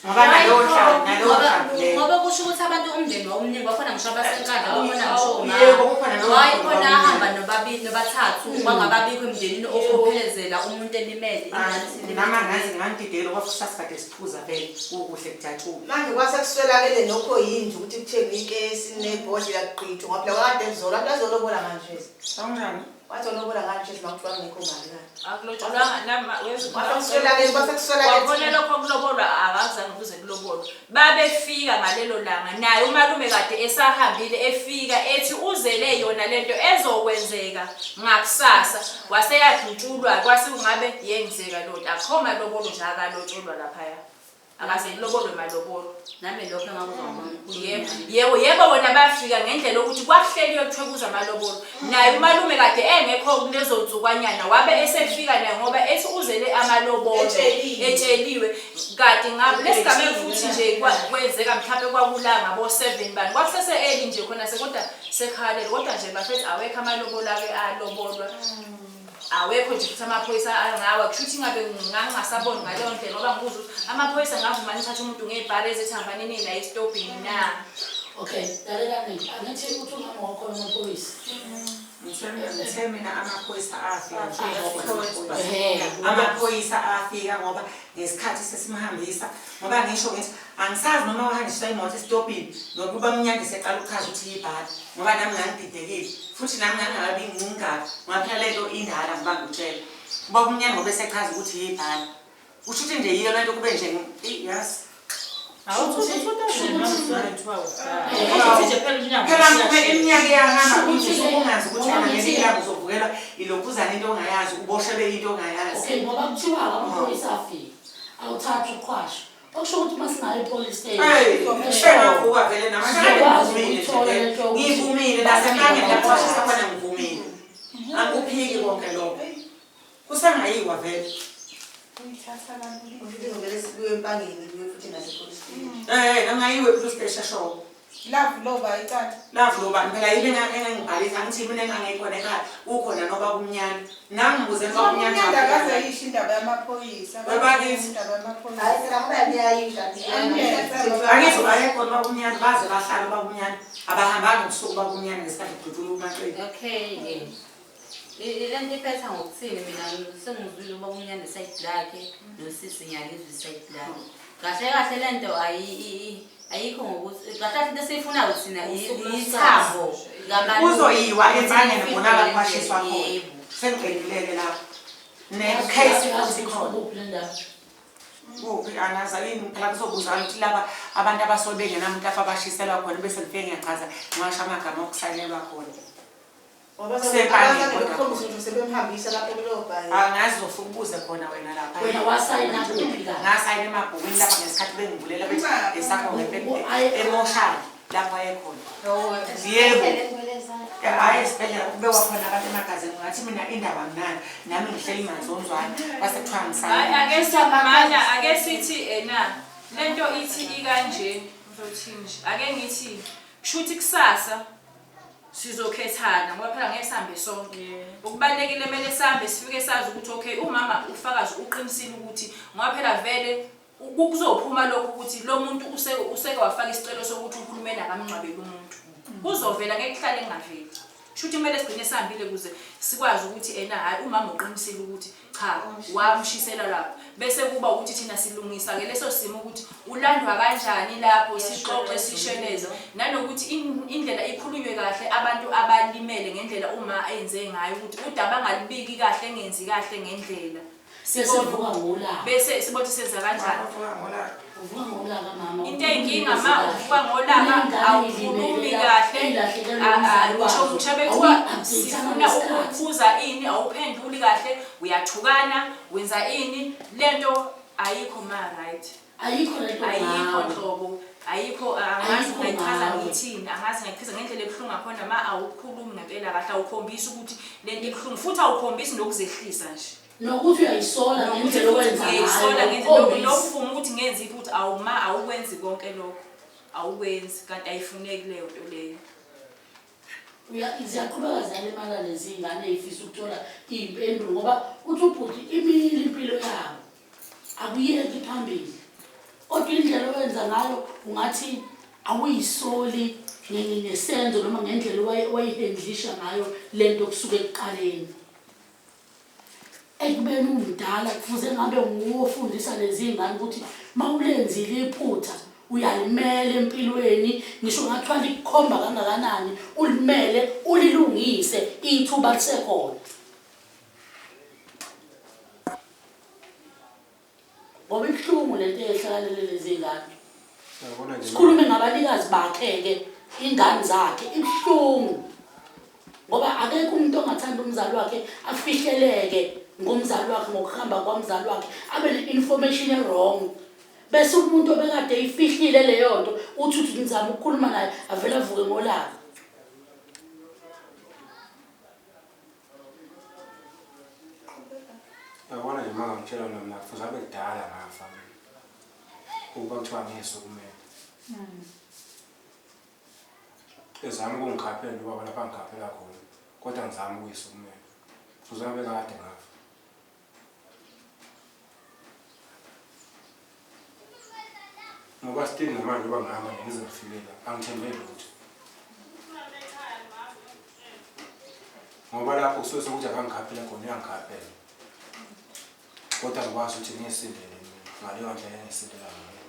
Speaker 7: Ngoba nalowo nhlamvu nalowo nhlamvu leyo.
Speaker 5: Ngoba kusho ukuthi abantu umndeni wawumningi wakhona ngisho abasenkandla bakhona ngisho omama.
Speaker 7: Yebo, kukhona noma
Speaker 5: Waye khona
Speaker 7: khona
Speaker 5: ahamba nobabili nobathathu kwangababikho emndenini okuphelezela umuntu elimele ingane isilimele.
Speaker 7: Nama ngazi ngangididela ngoba sasikade siphuza vele kukuhle kujatshulwa.
Speaker 2: Manje kwase kuswelakele nokho yinje ukuthi kuthengwe ikesi nebhodlela kugqitshwe ngoba phela kwakade kuzolwa abantu bazolobola manje.
Speaker 7: Kanjani?
Speaker 2: Wazolobola ngani nje makuthiwa kungekho mali kanje.
Speaker 4: Akulotsholwanga nama wezwe.
Speaker 2: Kwase kuswelakele kwase kuswelakele.
Speaker 4: Wakhona lokho kulobolwa akazange kuze kulobolwa. Babefika ngalelo langa naye umalume kade esahambile efika ethi uzele yona lento ezokwenzeka ngakusasa waseyadutshulwa kwase kungabe yenzeka lonto akho malobolo nje akalotsholwa laphaya. Akaze kulobolwe malobolo.
Speaker 5: Nami lokho engakuzwa ngomkhulu.
Speaker 4: Yebo, yebo, yebo bona bafika ngendlela yokuthi kwakuhleliwe kuthiwe kuza amalobolo. Naye umalume kade engekho kulezo nsukwanyana wabe esefika naye ngoba ethi uzele amalobolo.
Speaker 2: Etsheliwe.
Speaker 4: Etsheliwe. Kade ngabe lesigameko futhi nje kwenzeka mhlawumbe kwakulanga bo 7 bani. Kwakusese early nje khona sekodwa sekhalele kodwa nje bafethu awekho amalobolo ake alobolwa. Awekho nje futhi amaphoyisa angawa kusho ukuthi ngabe ngangingasaboni ngaleyo ndlela ngoba ngibuza ukuthi amaphoyisa ngavuma nithathe umuntu ngebhara ezithi hambani nina esitobhini na.
Speaker 1: Okay, lalelani angithi uthi umama wakho amaphoyisa.
Speaker 7: Ngithe mina amaphoyisa afika nje.
Speaker 1: Ehhe.
Speaker 7: Amaphoyisa afika ngoba ngesikhathi sesimhambisa ngoba ngisho ngithi angisazi noma wahanjiswa imoto esitobhini nokuba mnyandi seqala ukuchaza ukuthi yibhali ngoba nami ngangididekile futhi nami ngangakabi ngingaka ngoba phela lento indala ngoba ngikutshela uba kumnyandi ngoba esechaza ukuthi yibhali kusho ukuthi nje yiyo lento kube nje yazi phela ngiphe iminyaka iyahamba uthi usungazi ukuthi wena ngelinye ilanga uzovukelwa ilokhuzana into ongayazi uboshelwe into ongayazi.
Speaker 1: Okay, ngoba kuthiwa amaphoyisa afika. Awuthatha uqhwasha. Okusho ukuthi uma sinayo i-police station.
Speaker 7: Hey, sengavuka vele namanje
Speaker 1: Sizokwazi
Speaker 7: ngivumile nje
Speaker 1: ukuyithola
Speaker 7: vele.
Speaker 1: lento yokuthi-
Speaker 7: Ngivumile nasenkangeni lapho washisa khona ngivumile. Akuphiki konke lokho. Kusangayiwa vele.
Speaker 3: Uyithatha kalula.
Speaker 2: Kuzomele sibuye empangeni kuye futhi nase-police station.
Speaker 7: Eh, nangayiwe police station sho.
Speaker 3: Love loba icala.
Speaker 7: Love loba phela yimi engangibhalisa angithi mina engangikhona ekhaya ukhona noba kumnyana. Nangibuze noba kumnyana.
Speaker 3: Umnyanda akaze ayisho indaba yamaphoyisa.
Speaker 7: Webakithi.
Speaker 3: Indaba yamaphoyisa.
Speaker 2: Hayi phela ngoba niyayisha.
Speaker 7: Angithi bayekhona uba kumnyana baze bahlala uba kumnyana. Abahambanga ubusuku uba kumnyana ngesikhathi kudutshulwa uMaqedi.
Speaker 5: Okay ke. Lento iphetha ngokuthini mina sengizwile uba kumnyama isayidi lakhe nosisi ngiyalizwa isayidi lakhe. Kahle kahle lento ayikho ngokuthi kahle kahle into esiyifunayo thina yithambo likaMalume.
Speaker 7: Kuzoyiwa empangeni khona lapho kwashiswa khona.
Speaker 5: Yebo.
Speaker 7: Sengiqedileke lapho. Ne-case futhi khona.
Speaker 1: Kuphi le ndawo?
Speaker 7: Kuphi angazi yini phela kuzobuzana ukuthi laba abantu abasuke bengenamuntu afa abashiselwa khona bese ngifike ngiyachaza ngiwasho amagama okusayinelwa khona.
Speaker 2: Ngoba
Speaker 7: Kusempangeni
Speaker 2: abazange
Speaker 7: kodwa.
Speaker 2: bekukhombise ngisho sebemhambisa lapho kulowo bhayi.
Speaker 7: Angazi uzofika ubuze khona wena lapha.
Speaker 1: Wena wasayina kuphi la?
Speaker 7: Ngasayina emabhukwini lapha ngesikhathi bengivulela bethi esakho emoshali lapho ayekhona. Yebo. Hhayi esibhedlela kubekwa khona abantu emagazini ngathi mina indaba mnandi nami ngihleli manzonzwane kwase kuthiwa
Speaker 4: Hayi
Speaker 7: ngisayina.
Speaker 4: ake simana ake sithi ena lento ithi ikanje ngizothini nje ake ngithi kushuthi kusasa Sizokhethana ngoba phela ngeke sihambe sonke. Okubalulekile kumele sihambe sifike sazi ukuthi okay umama ufakazi uqinisile ukuthi ngoba phela vele kuzophuma lokho ukuthi lo muntu useke wafaka isicelo sokuthi uhulumeni akamngcwabeli umuntu. Kuzovela ngeke kuhlale kungaveli. Shuthi kumele sigcine sihambile ukuze sikwazi ukuthi ena hhayi umama uqinisile ukuthi cha wamshisela lapho. Bese kuba ukuthi thina silungisa ke leso simo ukuthi ulandwa kanjani lapho sixoxe sisheleze nanokuthi indlela ikhulunywe kahle abantu abalimele ngendlela uma enze ngayo ukuthi udaba angalibiki kahle engenzi kahle ngendlela.
Speaker 1: Bese uvuka ngolaka.
Speaker 4: Bese sibothi senza kanjani?
Speaker 7: Uvuka ngolaka.
Speaker 1: Uvuka ngolaka mama.
Speaker 4: Into eyinkinga ma uvuka ngolaka awukhulumi kahle. Ngisho ngisho bekuthiwa sifuna ukubuza ini awuphenduli kahle uyathukana wenza ini lento ayikho ma right.
Speaker 1: Ayikho lento
Speaker 4: Ayikho
Speaker 1: ngawe.
Speaker 4: nhlobo. Ayikho angazi
Speaker 1: Ayikho
Speaker 4: ngayichaza
Speaker 1: ngawe.
Speaker 4: ngithini angazi ngayichaza ngendlela ebuhlungu ngakhona ma awukhulumi ngempela kahle awukhombisi ukuthi lento ibuhlungu futhi awukhombisi nokuzehlisa nje.
Speaker 1: Nokuthi uyayisola ngendlela owenza
Speaker 4: Uyayisola
Speaker 1: ngayo.
Speaker 4: ngendlela
Speaker 1: Awukhombisi.
Speaker 4: nokuvuma ukuthi ngenze iphutha awuma awukwenzi konke lokho. Awukwenzi kanti ayifuneki leyo nto leyo.
Speaker 1: Ziyaqhubeka ziyalimala lezi ngane ey'fisa ukuthola iy'mpendulo ngoba uthi ubhuti imile impilo yabo akuyeki phambili kodwa indlela owenza ngayo ungathi awuyisoli ngesenzo noma ngendlela owayihendlisha ngayo le nto kusuka ekuqaleni. Ekubeni umdala kufuze ngabe nguwe ofundisa lezi ngane ukuthi mawulenzile iphutha uyalimela empilweni ngisho ngathiwa likukhomba kangakanani ulimele ulilungise ithuba lisekhona. Ngoba ibuhlungu lento eyehlakalele lezi ngane.
Speaker 8: Uyabona nje
Speaker 1: Sikhulume ngabanikazi bakhe-ke ingane zakhe ibuhlungu ngoba akekho umuntu ongathanda umzali wakhe afihleleke ngomzali wakhe ngokuhamba kwamzali wakhe abe ne-information e-wrong bese umuntu obekade eyifihlile leyo nto uthi uthi ngizama ukukhuluma naye avele avuke ngolaka.
Speaker 8: Uyabona nje uma ngangitshela mina kufuze abe kudala ngafa mina. Ukuba kuthiwa ngiyisukumele. Ezama ukungikhaphela ubaba lapha angikhaphela khona. Kodwa ngizama ukuyisukumela. Kufuze abe kade ngafa. Ngoba still namanje uba ngihamba nje ngize ngifike la angithembe lutho. Ngoba lapho kusuke sekuthi akangikhaphela khona uyangikhaphela. Kodwa ngikwazi ukuthi ngisindele mina ngaleyo ndlela engisindela ngayo.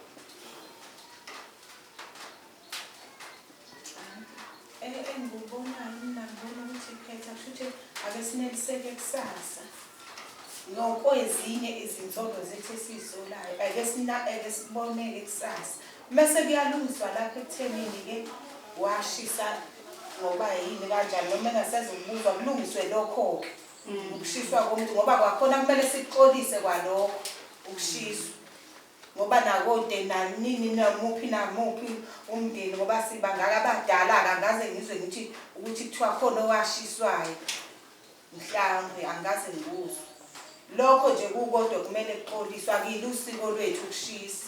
Speaker 3: Engikubonayo mina ngibona ukuthi khetha kusho ukuthi ake sineliseke kusasa. Nokwezinye izinsolo zethu esizisolayo ake sina ake siboneke kusasa. Mese kuyalungiswa lapha ekuthenini-ke washisa ngoba yini kanjani noma engasezukubuzwa kulungiswe lokho-ke ukushiswa komuntu ngoba kwakhona kumele sikuxolise kwalokho ukushiswa. Ngoba nakode nanini namuphi namuphi umndeni ngoba sibangaka abadala-ke angikaze ngizwe ngithi ukuthi kuthiwa khona owashiswayo mhlawumbe angikaze ngikuzwe. Lokho nje kukodwa kumele kuxoliswe akuyilo usiko lwethu ukushisa.